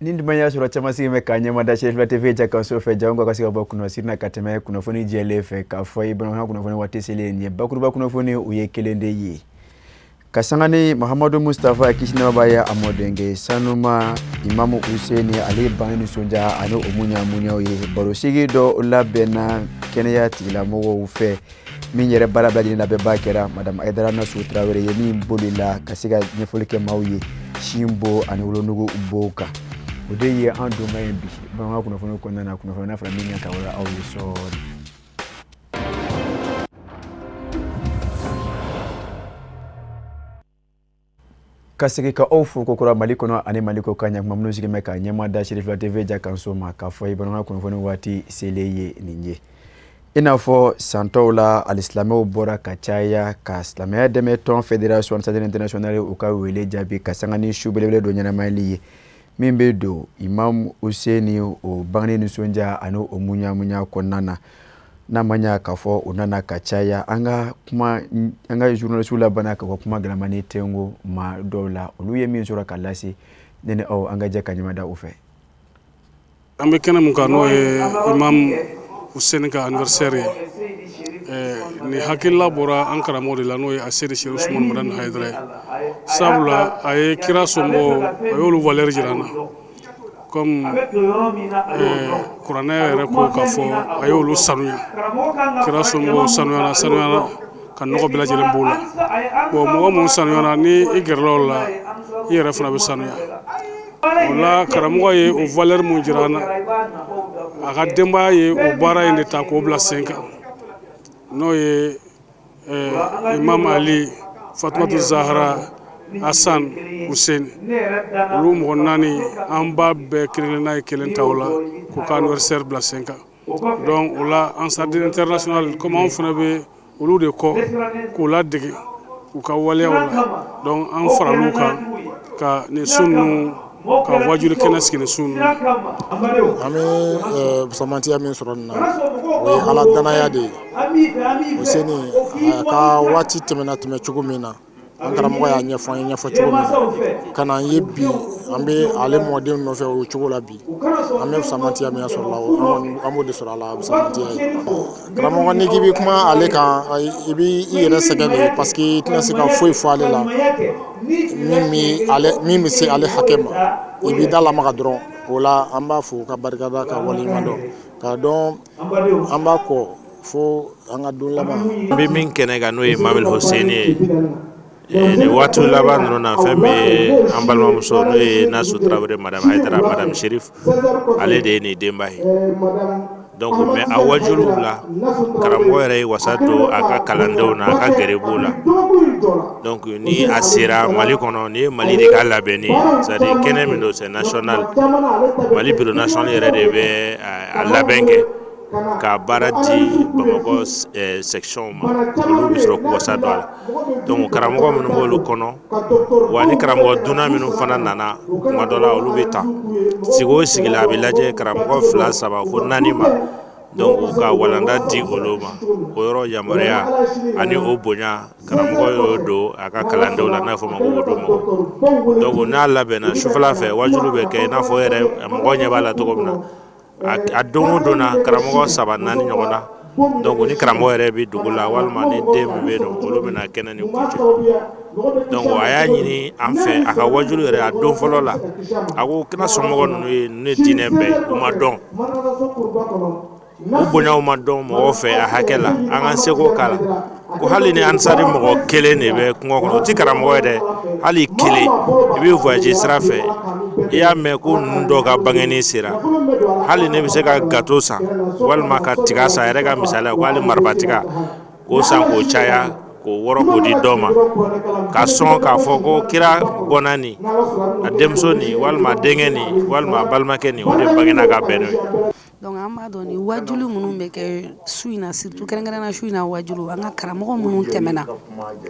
Ni duman y'a sɔrɔ caman sigi bɛ k'a ɲɛmada Cherifila TV jakanso fɛ jango ka se ka bɔ kunnasiri na ka tɛmɛ kunnafoni jɛlen fɛ k'a fɔ i bamanankan kunnafoni waati selen nin ye bakuruba kunnafoni u ye kelen de ye ka sanga ni Mahamadu Mustafa kisi nɛɛma b'a ye a mɔdenkɛ sanuma Imamu Huseni ale bange nisɔndiya ani o muɲamuɲaw ye barosigi dɔ labɛnna kɛnɛya tigilamɔgɔw fɛ min yɛrɛ baara bɛɛ lajɛlen labɛnbaa kɛra madame Ayidara Nasu Tarawele ye min bolila ka se ka ɲɛfɔli kɛ maaw ye sin bon ani wolonugu bon kan o de ye an donkan ye bi bamanankan kunnafoni kɔnɔna na kunnafoni n'a fɔra min kan ka wala aw ye sɔɔni. Ka segin ka aw fo kokura Mali kɔnɔ ani Mali kɔkan ɲakuma minnu sigilen bɛ ka ɲɛma da Cherifila TV jakanso ma k'a fɔ i bamanankan kunnafoni waati selen ye nin ye. I n'a fɔ san tɔw la alisilamɛw bɔra ka caya ka silamɛya dɛmɛ tɔn Fédération Ansar Dine Internationale u ka wele jaabi ka sanga ni su belebele dɔ ɲɛnamayali ye min bɛ don Imam Huseni o bangeni nisɔndiya ani o muɲamuɲa kɔnɔna na. N'a ma ɲa k'a fɔ u nana ka caya an ka kuma an ka journaliste labanna ka ka kuma galamani tengo maa dɔw la olu ye min sɔrɔ ka lase ne ni aw an ka jɛ ka ɲɛmada u fɛ. An bɛ kɛnɛ mun kan n'o ye Imam Huseni ka anniversaire ye nin hakilila bɔra an karamɔgɔ de la n'o ye Aseyidi Serifu Usumani Madani Hayidara ye sabula a ye kira somɔgɔw a y'olu valeur jira an na. Comme kuranɛ yɛrɛ ko k'a fɔ a y'olu sanuya kira somɔgɔw sanuyara sanuyara ka nɔgɔ bɛɛ lajɛlen b'u la bon mɔgɔ minnu sanuyara ni i gɛrɛla o la i yɛrɛ fana bɛ sanuya o la karamɔgɔ ye o valeur mun jira an na a ka denbaya ye o baara in de ta k'o bila sen kan n'o ye Imam Ali Fatumatu Zahara Hasan Hussein olu mɔgɔ naani an ba bɛɛ kelen ye kelen ta o la k'u ka anniversaire bila sen kan donc o la Ansar Dine International comme anw fana bɛ olu de kɔ k'u ladege u ka waleyaw la donc an faral'u kan ka nin su ninnu ka wajuli kɛnɛ sigi nin su ninnu. An bɛ fisamantiya min sɔrɔ nin na o ye Ala danaya de ye Huseni a ka waati tɛmɛna tɛmɛ cogo min na an karamɔgɔ y'a ɲɛfɔ an ye ɲɛfɔ cogo min na ka na an ye bi an bɛ ale mɔdenw nɔfɛ o cogo la bi an bɛ fisamantiya min sɔrɔ la an b'o de sɔrɔ a la fisamantiya ye karamɔgɔ n'i k'i bɛ kuma ale kan i b'i yɛrɛ sɛgɛn de parce que i tɛna se ka foyi fɔ ale la min bɛ se ale hakɛ ma i b'i da lamaga dɔrɔn o la an b'a fo ka barikada ka waleɲuman dɔn k'a dɔn an b'a kɔ fo an ka don laban. N bɛ min kɛnɛ kan n'o ye Imam Huseni ye nin waati laban ninnu na fɛn min ye an balimamuso n'o ye Nasu Tarawele madame Hayidara madame Cherif ale de ye nin denba ye donc mais a wajuliw la karamɔgɔ yɛrɛ ye wasa don a ka kalandenw na a ka garibuw la donc ni a sera Mali kɔnɔ nin ye Mali de ka labɛnni ye c'est à dire kɛnɛ min don c'est national Mali bureau national yɛrɛ de bɛ a labɛn kɛ ka baara di Bamakɔ section ma olu bɛ sɔrɔ k'u wasa don a la donc karamɔgɔ minnu b'olu kɔnɔ wa ni karamɔgɔ dunan minnu fana nana tuma dɔ la olu bɛ ta sigi o sigi la a bɛ lajɛ karamɔgɔ fila saba fo naani ma donc ka walanda di olu ma o yɔrɔ yamaruya ani o bonya karamɔgɔ y'o don a ka kalandenw la n'a fɔ ma ko wodo mɔgɔ donc n'a labɛnna sufɛla fɛ wajulu bɛ kɛ i n'a fɔ yɛrɛ mɔgɔ ɲɛ b'a la cogo min na a don o don na karamɔgɔ saba naani ɲɔgɔn na donc ni karamɔgɔ yɛrɛ bɛ dugu la walima ni den min bɛ yen olu bɛna kɛnɛ nin kuncɛ donc a y'a ɲini an fɛ a ka wajulu yɛrɛ a don fɔlɔ la a ko kira somɔgɔ ninnu ye ninnu ye diinɛ bɛɛ u ma dɔn u bonyaw ma dɔn mɔgɔw fɛ a hakɛ la an k'an seko k'a la ko hali ni ansari mɔgɔ kelen de bɛ kungo kɔnɔ o tɛ karamɔgɔ ye dɛ hali kelen i bɛ voyage sira fɛ i y'a mɛn ko ninnu dɔw ka bangeni sera hali ne bɛ se ka gâteau san walima ka tiga san a yɛrɛ ka misali ko hali mariba tiga k'o san k'o caya k'o wɔrɔ k'o di dɔ ma ka sɔn k'a fɔ ko kira bɔnna nin a denmuso nin walima a denkɛ nin walima a balimakɛ nin o de bangena ka bɛn n'o ye. Donc an b'a dɔn ni wajuli minnu bɛ kɛ su in na surtout kɛrɛnkɛrɛnnenya su in na wajulu an ka karamɔgɔ minnu tɛmɛna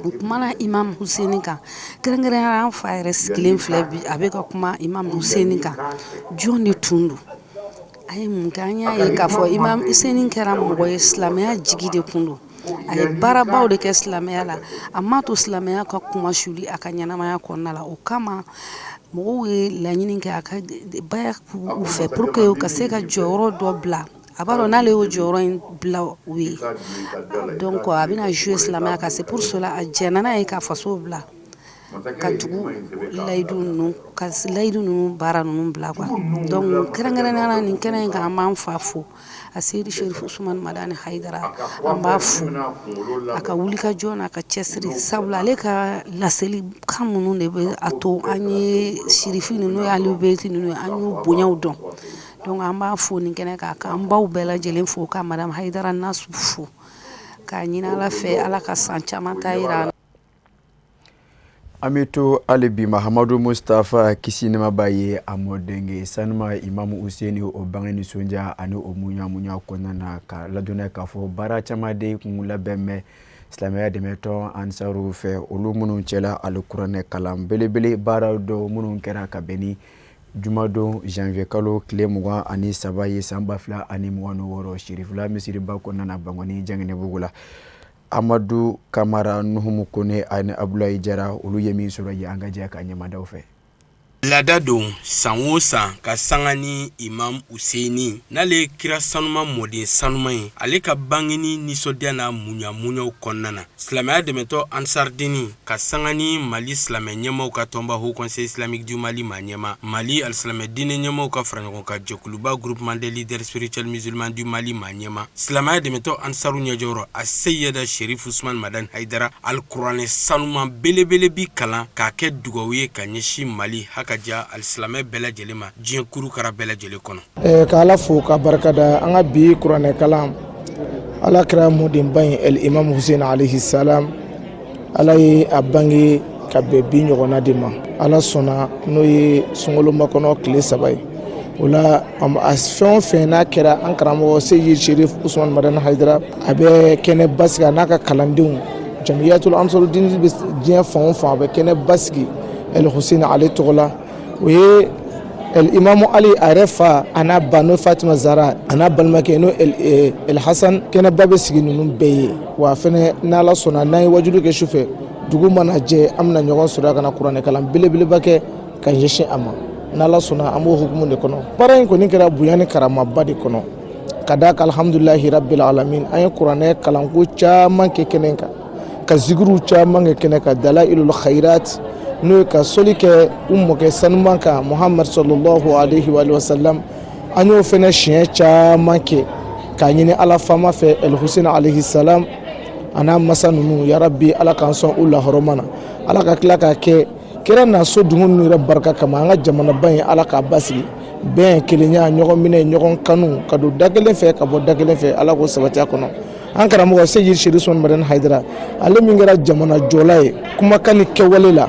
u kumana Imam Huseni kan kɛrɛnkɛrɛnnenya an fa yɛrɛ sigilen filɛ bi a bɛ ka kuma Imam Huseni kan jɔn de tun don a ye mun kɛ an y'a ye k'a fɔ Imam Huseni kɛra mɔgɔ ye silamɛya jigi de tun don a ye baarabaw de kɛ silamɛya la a m'a to silamɛya ka kunmasuuli a ka ɲɛnamaya kɔnɔna la o kama Mɔgɔw ye laɲini kɛ a ka baya u fɛ pour que ka se ka jɔyɔrɔ dɔ bila. A b'a dɔn n'ale y'o jɔyɔrɔ in bila u ye, donc a bɛna jouer silamɛya kan. C'est pour cela a jɛnna n'a ye ka faso bila ka tugu layidu ninnu, ka layidu ninnu baara ninnu bila quoi. Donc kɛrɛnkɛrɛnnenya la, nin kɛnɛ in kan, an b'an fa fo, a Seyidi Sherif Usumani Madani Hayidara. An b'a fo a ka wulikajɔ n'a ka cɛsiri, sabula ale ka laseli kan minnu de bɛ a to an ye sirifi ninnu ye, Alu Beyiti ninnu ye, an y'u bonyaw dɔn. Donc an b'a fo nin kɛnɛ kan, k'an baw bɛɛ lajɛlen fo, ka madame Hayidara Nasu fo, k'a ɲini Ala fɛ, Ala ka san caman ta yira. An bɛ to hali bi. Mahamadu Mustafa, kisi nɛma b'a ye, a mɔdenkɛ sanuma Imamu Useni, o bange nisɔndiya ani o muɲa muɲa kɔnɔna na, ka ladɔnniya k'a fɔ baara caman de kun labɛn bɛ silamɛya dɛmɛtɔn Ansaru fɛ, olu minnu cɛla alikuranɛ kalan belebele baara dɔw minnu kɛra ka bɛn ni jumadon janvier kalo tile 23 ye san 2026, Sirifila misiriba kɔnɔna na, Bankoni Janginɛbugu la. Amadu Kamara, Nuhumu Kone ani Abulayi Jara, olu ye min sɔrɔ yen, an ka jɛ ka ɲɛmadaw fɛ. Laada don san o san ka sanga ni Imam Useni, n'ale ye kira sanuma mɔden sanuma ye, ale ka bangeni nisɔndiya n'a muɲa muɲaw kɔnɔna na, silamɛya dɛmɛtɔ Ansaridini ka sanga ni Mali silamɛ ɲɛmaaw ka tɔnba Haut Conseil Islamique du Mali maa ɲɛmaa, Mali alisilamɛ diinɛ ɲɛmaaw ka faraɲɔgɔnkan jɛkuluba Groupement des leaders spirituels musulmans du Mali maa ɲɛmaa, silamɛya dɛmɛtɔ Ansaru ɲɛjɔyɔrɔ a Seyida Sherif Usman Madani Hayidara, alikuranɛ sanuman belebele bi kalan k'a kɛ dugawu ye ka ɲɛsin Mali haka ja alisilamɛ bɛɛ lajɛlen ma diɲɛ kurukara bɛɛ lajɛlen kɔnɔ. Ka Ala fo ka barika da an ka bi kuranɛ kalan. Ala kira mɔdenba in, El Imam Hussein alayhi salam, Ala ye a bange ka bɛn bi ɲɔgɔnna de ma, Ala sɔnna, n'o ye sunkalomakɔnɔ kɔnɔ tile 3 ye. O la, a fɛn o fɛn n'a kɛra, an karamɔgɔ Seyidi Sherif Usman Madani Hayidara, a bɛ kɛnɛ basigi a n'a ka kalandenw. Jamiyatul Ansarudin bɛ diɲɛ fan o fan, a bɛ kɛnɛ basigi El Hussein ale tɔgɔ la. O ye El Imamu Ali, a yɛrɛ fa, a n'a ba n'o Fatima Zara, a n'a balimakɛ n'o El Hasan. Kɛnɛba bɛ sigi ninnu bɛɛ ye. Wa fɛnɛ, n'Ala sɔnna, n'an ye wajulu kɛ su fɛ, dugu mana jɛ, an bɛna ɲɔgɔn sɔrɔ ka na kuranɛ kalan belebeleba kɛ ka ɲɛsin a ma, n'Ala sɔnna. An b'o hukumu de kɔnɔ. Baara in kɔni kɛra bonya ni karamaba de kɔnɔ, ka d'a kan alhamdulilahi rabbil alamin, an ye kuranɛ kalanko caman kɛ kɛnɛ kan, ka zikiruw caman kɛ kɛnɛ kan, dalailul khairat, n'o ye ka sɔli kɛ u mɔkɛ sanuman kan, Muhammad sallallahu alaihi wa sallam. An y'o fɛnɛ siɲɛ caman kɛ k'a ɲini Ala faama fɛ, El Hussein alayhi salam a n'a masa ninnu, ya rabbi, Ala k'an sɔn u lahɔrɔma na. Ala ka tila k'a kɛ kira n'a so dugu ninnu yɛrɛ barika kama, an ka jamanaba in, Ala k'a basigi, bɛn, kelenya, ɲɔgɔn minɛ, ɲɔgɔn kanu, ka don da kelen fɛ ka bɔ da kelen fɛ, Ala k'o sabati a kɔnɔ. An karamɔgɔ Seyidi Sherif Usman Madani Hayidara, ale min kɛra jamana jɔla ye kumakan ni kɛwale la,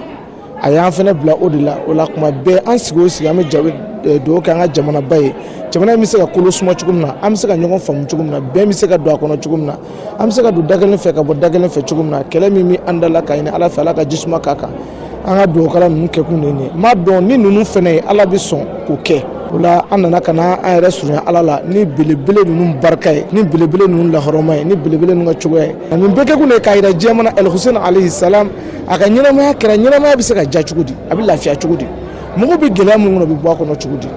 a y'an fana bila o de la. O la, kuma bɛɛ an sigi o sigi, an bɛ dugawu kɛ an ka jamanaba ye, jamana in bɛ se ka kolo suma cogo min na, an bɛ se ka ɲɔgɔn faamu cogo min na, bɛn bɛ se ka don a kɔnɔ cogo min na, an bɛ se ka don da kelen fɛ ka bɔ da kelen fɛ cogo min na. Kɛlɛ min bɛ an da la, ka ɲini Ala fɛ, Ala ka jisuma k'a kan. An ka dugawukala ninnu kɛkun de ye nin ye. N b'a dɔn ni ninnu fana ye, Ala bɛ sɔn k'o kɛ. O la, an nana ka na an yɛrɛ surunya Ala la ni belebele ninnu barika ye, ni belebele ninnu lahɔrɔma ye, ni belebele ninnu ka cogoya ye. Nin bɛɛ kɛkun de ye k'a yira diɲɛ mana El Hussein alayhi salam, a ka ɲɛnamaya kɛra ɲɛnamaya bɛ se ka diya cogo di, a bɛ lafiya cogo di, mɔgɔw bɛ gɛlɛya min kɔnɔ, bɛ bɔ a kɔnɔ cogo di.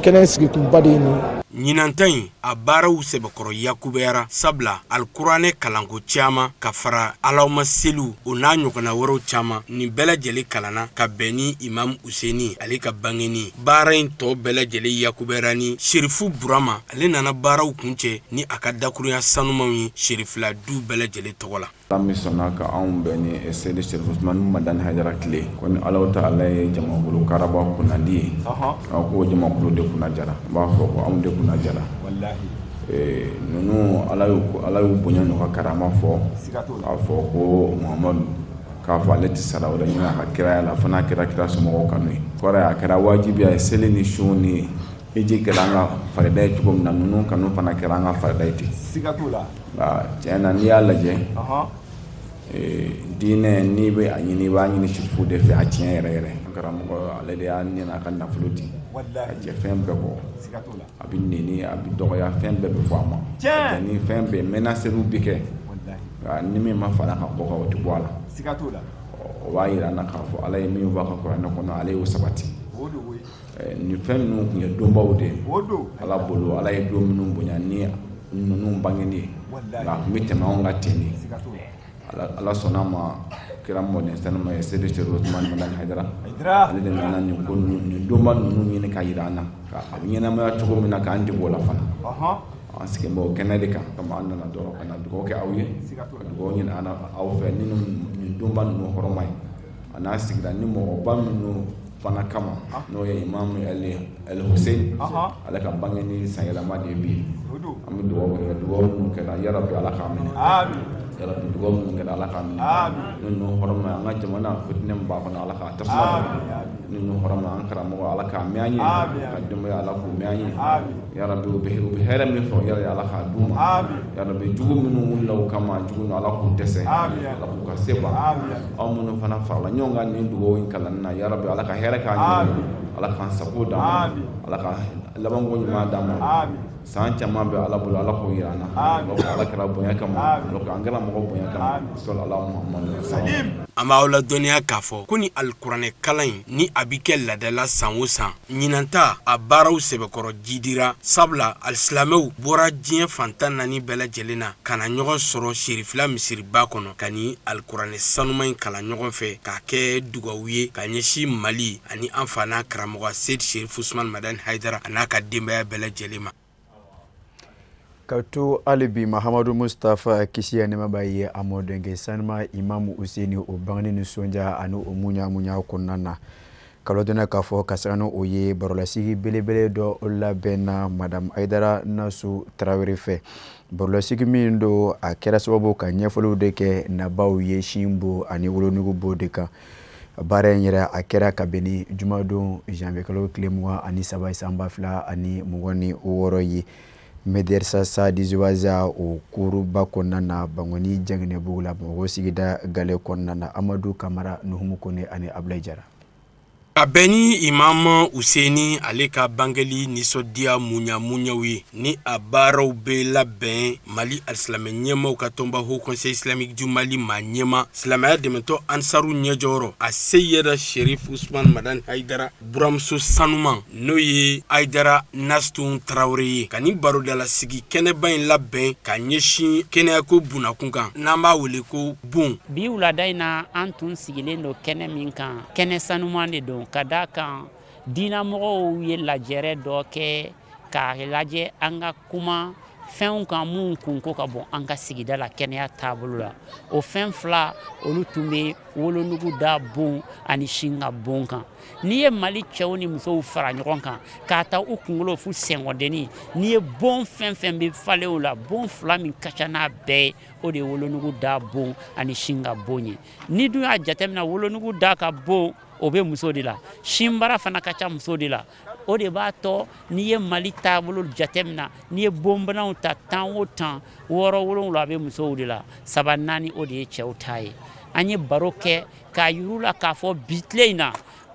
Kɛnɛ sigikunba de ye nin ye. Ɲinan ta in, a baaraw sɛbɛkɔrɔ yakubayara, sabula alikuranɛ kalanko caman ka fara alawma seliw, o n'a ɲɔgɔnna wɛrɛw caman, nin bɛɛ lajɛlen kalanna ka bɛn ni Imam Useni ale ka bangeni. Baara in tɔ bɛɛ lajɛlen yakubayara ni Serifu Burama, ale nana baaraw kuncɛ ni a ka dakurunya sanumanw ye Serifila du bɛɛ lajɛlen tɔgɔ la. Ala min sɔnna ka anw bɛn ni Seyidi Serifu Usumani Madani Hayidara tile ko ni Alahu taala ye jamakulu karaba kunnandi ye, a ko jamakulu de kunna jara. N b'a fɔ ko anw de kunna jara. Ninnu, Ala y'u bonya n'u ka karama fɔ k'a fɔ ko Muhamadu k'a fɔ ale tɛ sara wɛrɛ ɲini a ka kiraya la fo n'a kɛra kira somɔgɔw kanu ye. Kɔrɔ ye a kɛra wajibi ye, seli ni sun ni hiji kɛra an ka farida ye cogo min na, ninnu kanu fana kɛra an ka farida ye ten. Siga t'o la. Nka tiɲɛ na, n'i y'a lajɛ, diinɛ, n'i bɛ a ɲini, i b'a ɲini sirifu de fɛ a tiɲɛ yɛrɛ yɛrɛ. An karamɔgɔ, ale de y'a ni n'a ka nafolo di ka jɛ fɛn bɛɛ kɔ. A bɛ neni, a bɛ dɔgɔya, fɛn bɛɛ bɛ fɔ a ma ni fɛn bɛɛ menaceriw bɛ kɛ, nka ni min ma fara ka bɔ kan, o tɛ bɔ a la. Siga t'o la. O b'a jira an na k'a fɔ Ala ye min fɔ a ka kuranɛ kɔnɔ, ale y'o sabati. Nin fɛn ninnu tun ye donbaw de ye Ala bolo. Ala ye don minnu bonya ni ninnu bangeni ye, nka a tun bɛ tɛmɛ anw kan ten de. Ala sɔnna ma, kira mɔden sanuma ye Seyidi Serifu Usumani Madani Hayidara, ale de nana nin ko nin donba ninnu ɲini ka jira an na a bɛ ɲɛnamaya cogo min na, k'an dege o la fana. An sigilen bɛ o kɛnɛ de kan. Kama an nana dɔrɔn ka na dugawu kɛ aw ye, ka dugawu ɲini aw fɛ ni nin donba ninnu hɔrɔma ye. A n'a sigira ni mɔgɔba minnu fana kama, n'o ye Imamu El Hussein, ale ka bange ni sanyɛlɛma de ye bi ye. An bɛ dugawu kɛ, dugawu minnu kɛra, yarabi Ala k'a minɛ, yarabi dugawu minnu kɛra, Ala k'a minɛ. Ni ninnu hɔrɔma ye, an ka jamana fitinɛ min b'a kɔnɔ, Ala k'a tasuma don. Ni ninnu hɔrɔma, an karamɔgɔ, Ala k'a mɛn an ye, ka denbaya, Ala k'u mɛn an ye. Yarabi u bɛ hɛrɛ min fɛ, yarabi Ala k'a d'u ma. Yarabi jugu minnu wulila u kama, jugu ninnu, Ala k'u dɛsɛ, Ala k'u ka se ban. Aw minnu fana farala ɲɔgɔn kan nin dugawu in kalanni na, yarabi Ala ka hɛrɛ k'an ɲɛ, Ala k'an sago d'an ma, Ala ka labanko ɲuman d'an ma. San caman bɛ Ala bolo, Ala k'o jira an na. Ala kira bonya kama, Ala k'an kira mɔgɔ bonya kama, sɔlala Muhamadu. An b'aw ladɔnniya k'a fɔ ko ni alikuranɛ kalan in ni a bɛ kɛ laadala san o san, ɲinan ta a baaraw sɛbɛkɔrɔ jidira, sabula alisilamɛw bɔra diɲɛ fan 14 bɛɛ lajɛlen na ka na ɲɔgɔn sɔrɔ Serifila misiriba kɔnɔ ka ni alikuranɛ sanuman in kalan ɲɔgɔn fɛ k'a kɛ dugawu ye ka ɲɛsin Mali ani an fa n'a karamɔgɔ Seyidi Serifu Usumani Madani Hayidara a n'a ka denbaya bɛɛ lajɛlen ma. Ka to hali bi Mahamadu Mustafa, kisi ya nɛɛma b'a ye, a mɔdenkɛ sanuma Imamu Useni, o bangeni nisɔndiya ani o munya munya kɔnɔna na, k'a ladɔnniya k'a fɔ ka sanga o ye barolasigi belebele dɔ labɛnna Madame Hayidara Nasu Tarawele fɛ. Barolasigi min don, a kɛra sababu ka ɲɛfɔliw de kɛ nabaw ye sin bon ani wolonugu bon de kan. Baara in yɛrɛ, a kɛra kabini jumadon janvier kalo tile 23 san 2026 ye, Medersa Sadi Zuwaza o kuruba kɔnɔna na, Bankoni Jaginɛbugu la, Bamakɔ sigida gale kɔnɔna na. Amadu Kamara, Nuhumu Kone ani Abulayi Jara. Ka bɛn ni Imam Useni ale ka bangeli nisɔndiya munya munyaw ye, ni a baaraw bɛ labɛn Mali alisilamɛ ɲɛmaaw ka tɔnba Haut Conseil Islamique du Mali maa ɲɛmaa, silamɛya dɛmɛtɔn Ansaru ɲɛjɔyɔrɔ a Seyida Sherif Usman Madani Hayidara buramuso sanuman, n'o ye Hayidara Nasitun Tarawele ye, ka nin barodalasigi kɛnɛba in labɛn ka ɲɛsin kɛnɛyako bunakun kan, n'an b'a wele ko bon. Bi wulada in na, an tun sigilen don kɛnɛ min kan, kɛnɛ sanuman de don, ka d'a kan diinamɔgɔw ye lajɛrɛ dɔ kɛ k'a lajɛ an ka kuma fɛnw kan minnu kunko ka bon an ka sigida la kɛnɛya taabolo la. O fɛn fila olu tun bɛ wolonugu da bon ani sin ka bon kan. N'i ye Mali cɛw ni musow fara ɲɔgɔn kan k'a ta u kunkolo f'u senkɔdenni, n'i ye bon fɛn fɛn bɛ falen o la, bon fila min ka ca n'a bɛɛ ye, o de ye wolonugu da bon ani sin ka bon ye. N'i dun y'a jateminɛ, wolonugu da ka bon, o bɛ muso de la, sinbara fana ka ca muso de la. O de b'a tɔ n'i ye Mali taabolo jateminɛ, n'i ye bonbanaw ta 10 o 10, 6 7 a bɛ musow de la, 3 4 o de ye cɛw ta ye. An ye baro kɛ k'a yir'u la k'a fɔ bi tile in na,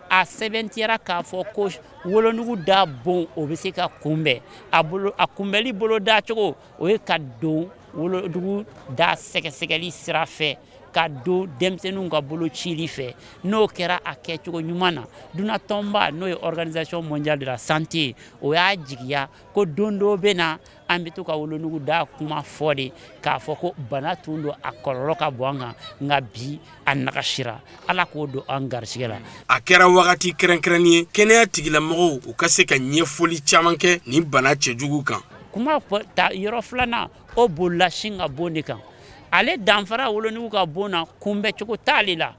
a sɛbɛntiyara k'a fɔ ko wolonugu da bon, o bɛ se ka kunbɛn. A bolo a kunbɛnli bolo dacogo, o ye ka don wolonugu da sɛgɛsɛgɛli sira fɛ, ka don denmisɛnninw ka bolo cili fɛ. N'o kɛra a kɛcogo ɲuman na, dunatɔnba, n'o ye Organisation mondiale de la santé, o y'a jigiya ko don dɔ bɛ na, an bɛ to ka wolonugu da kuma fɔ de k'a fɔ ko bana tun don, a kɔlɔlɔ ka bon an kan, nka bi a nagasira. Ala k'o don an garisɛgɛ la. A kɛra wagati kɛrɛnkɛrɛnnen ye kɛnɛya tigilamɔgɔw u ka se ka ɲɛfɔli caman kɛ nin bana cɛjugu kan. Kuma ta yɔrɔ filanan, o bolila sin ka bon de kan. Ale danfara wolonugu ka bon na, kunbɛncogo t'ale la.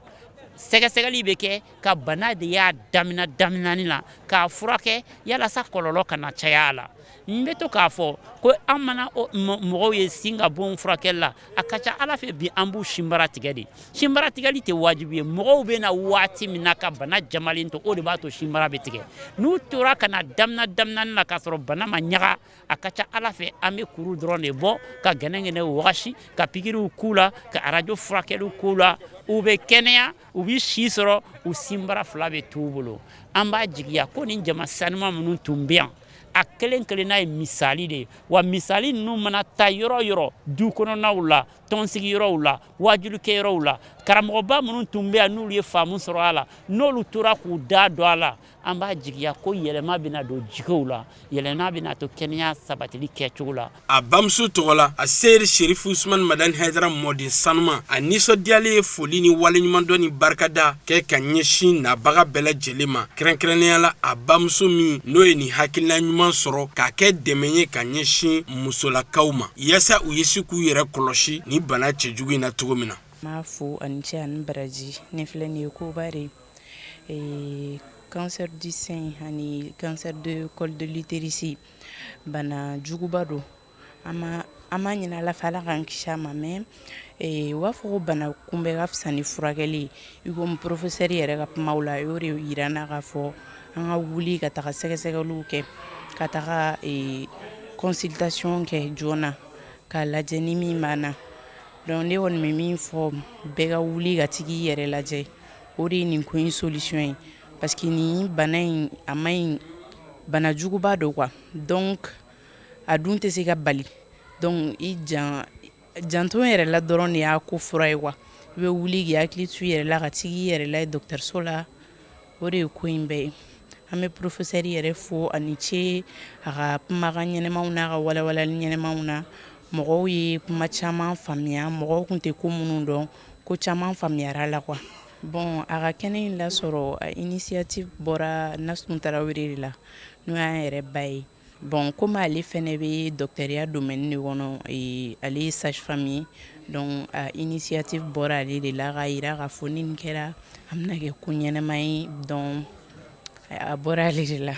Sɛgɛsɛgɛli bɛ kɛ ka bana de y'a daminɛ daminɛni la k'a furakɛ yalasa kɔlɔlɔ kana caya a la. N bɛ to k'a fɔ ko an mana mɔgɔw ye sin ka bon furakɛli la, a ka ca Ala fɛ bi an b'u sinbara tigɛ de. Sinbara tigɛli tɛ wajibi ye. Mɔgɔw bɛ na waati min na ka bana jamalen to, o de b'a to sinbara bɛ tigɛ. N'u tora ka na daminɛ daminɛni la k'a sɔrɔ bana ma ɲaga, a ka ca Ala fɛ an bɛ kuru dɔrɔn de bɔ ka gɛnɛgɛnɛ wagasi, ka pikiriw k'u la, ka arajo furakɛliw k'u la. U bɛ kɛnɛya, u bɛ si sɔrɔ, u sinbara fila bɛ t'u bolo. An b'a jigiya ko nin jama sanuma minnu tun bɛ yan. A kelen kelenna ye misali de ye. Wa misali ninnu mana ta yɔrɔ yɔrɔ, du kɔnɔnaw la, tɔnsigiyɔrɔw la, wajulikɛyɔrɔw la, karamɔgɔba minnu tun bɛ yan, n'olu ye faamu sɔrɔ a la, n'olu tora k'u da don a la, an b'a jigiya ko yɛlɛma bɛna don jigiw la, yɛlɛma bɛna to kɛnɛya sabatili kɛcogo la. A bamuso tɔgɔ la, a seyidi Serifu Usumani Madani Hayidara mɔden sanuma, a nisɔndiyalen ye foli ni waleɲumandɔn ni barikada kɛ ka ɲɛsin nabaga bɛɛ lajɛlen ma, kɛrɛnkɛrɛnnenya la a bamuso min n'o ye nin hakilina ɲuman sɔrɔ k'a kɛ dɛmɛ ye ka ɲɛsin musolakaw ma, yaasa u ye se k'u yɛrɛ kɔlɔsi ni bana cɛjugu in na cogo min na. N b'a fo, a ni ce, a ni baraji. Nin filɛ nin ye, koba de ye, cancer du sein ani cancer de col de l'utérus. Bana juguba don. An b'a ɲini Ala fɛ, Ala k'an kisi a ma. Mais u b'a fɔ ko bana kunbɛ ka fisa ni furakɛli ye. I komi professeur yɛrɛ ka kumaw la, a y'o de yira an na k'a fɔ an ka wuli ka taga sɛgɛsɛgɛliw kɛ, ka taga consultation kɛ joona, k'a lajɛ ni min b'an na. Donc ne kɔni bɛ min fɔ, bɛɛ ka wuli ka tigi yɛrɛ lajɛ. O de ye nin ko in solution ye, parce que nin bana in, a man ɲi, bana juguba don quoi. Donc a dun tɛ se ka bali. Donc i jan janto yɛrɛ la dɔrɔn de y'a ko fura ye quoi. I bɛ wuli k'i hakili to i yɛrɛ la, ka tigi yɛrɛ lajɛ dɔgɔtɔrɔso la. O de ye ko in bɛɛ ye. An bɛ professeur yɛrɛ fo, a ni ce a ka kumakan ɲɛnɛmaw n'a ka walawalali ɲɛnɛmaw na. Mɔgɔw ye kuma caman faamuya, mɔgɔw tun tɛ ko minnu dɔn, ko caman faamuyara la quoi. Bon, a ka kɛnɛ in lasɔrɔ, a initiative bɔra Nasun Tarawele de la, n'o y'an yɛrɛ ba ye. Bon, komi ale fɛnɛ bɛ docteurya domaine de kɔnɔ, ale ye sage femme ye. Donc a initiative bɔra ale de la, k'a yira k'a fɔ ni nin kɛra, a bɛna kɛ ko ɲɛnɛma ye. Donc a bɔra ale de la.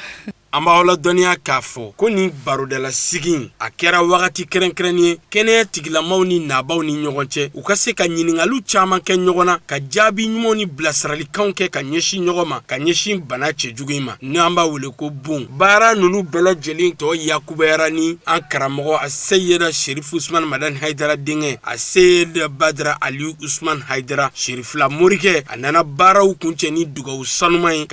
An b'aw ladɔnniya k'a fɔ ko nin barodalasigi, a kɛra wagati kɛrɛnkɛrɛnnen ye kɛnɛya tigilamaw ni nabaw ni ɲɔgɔn cɛ, u ka se ka ɲininkaliw caman kɛ ɲɔgɔn na, ka jaabi ɲumanw ni bilasiralikanw kɛ ka ɲɛsin ɲɔgɔn ma, ka ɲɛsin bana cɛjugu in ma, n'an b'a wele ko bon. Baara ninnu bɛɛ lajɛlen tɔ yakubayara ni an karamɔgɔ a seyida Serifu Usumani Madani Hayidara denkɛ, a seyida Badara Ali Usumani Hayidara Serifila morikɛ. A nana baaraw kuncɛ ni dugawu sanuman ye.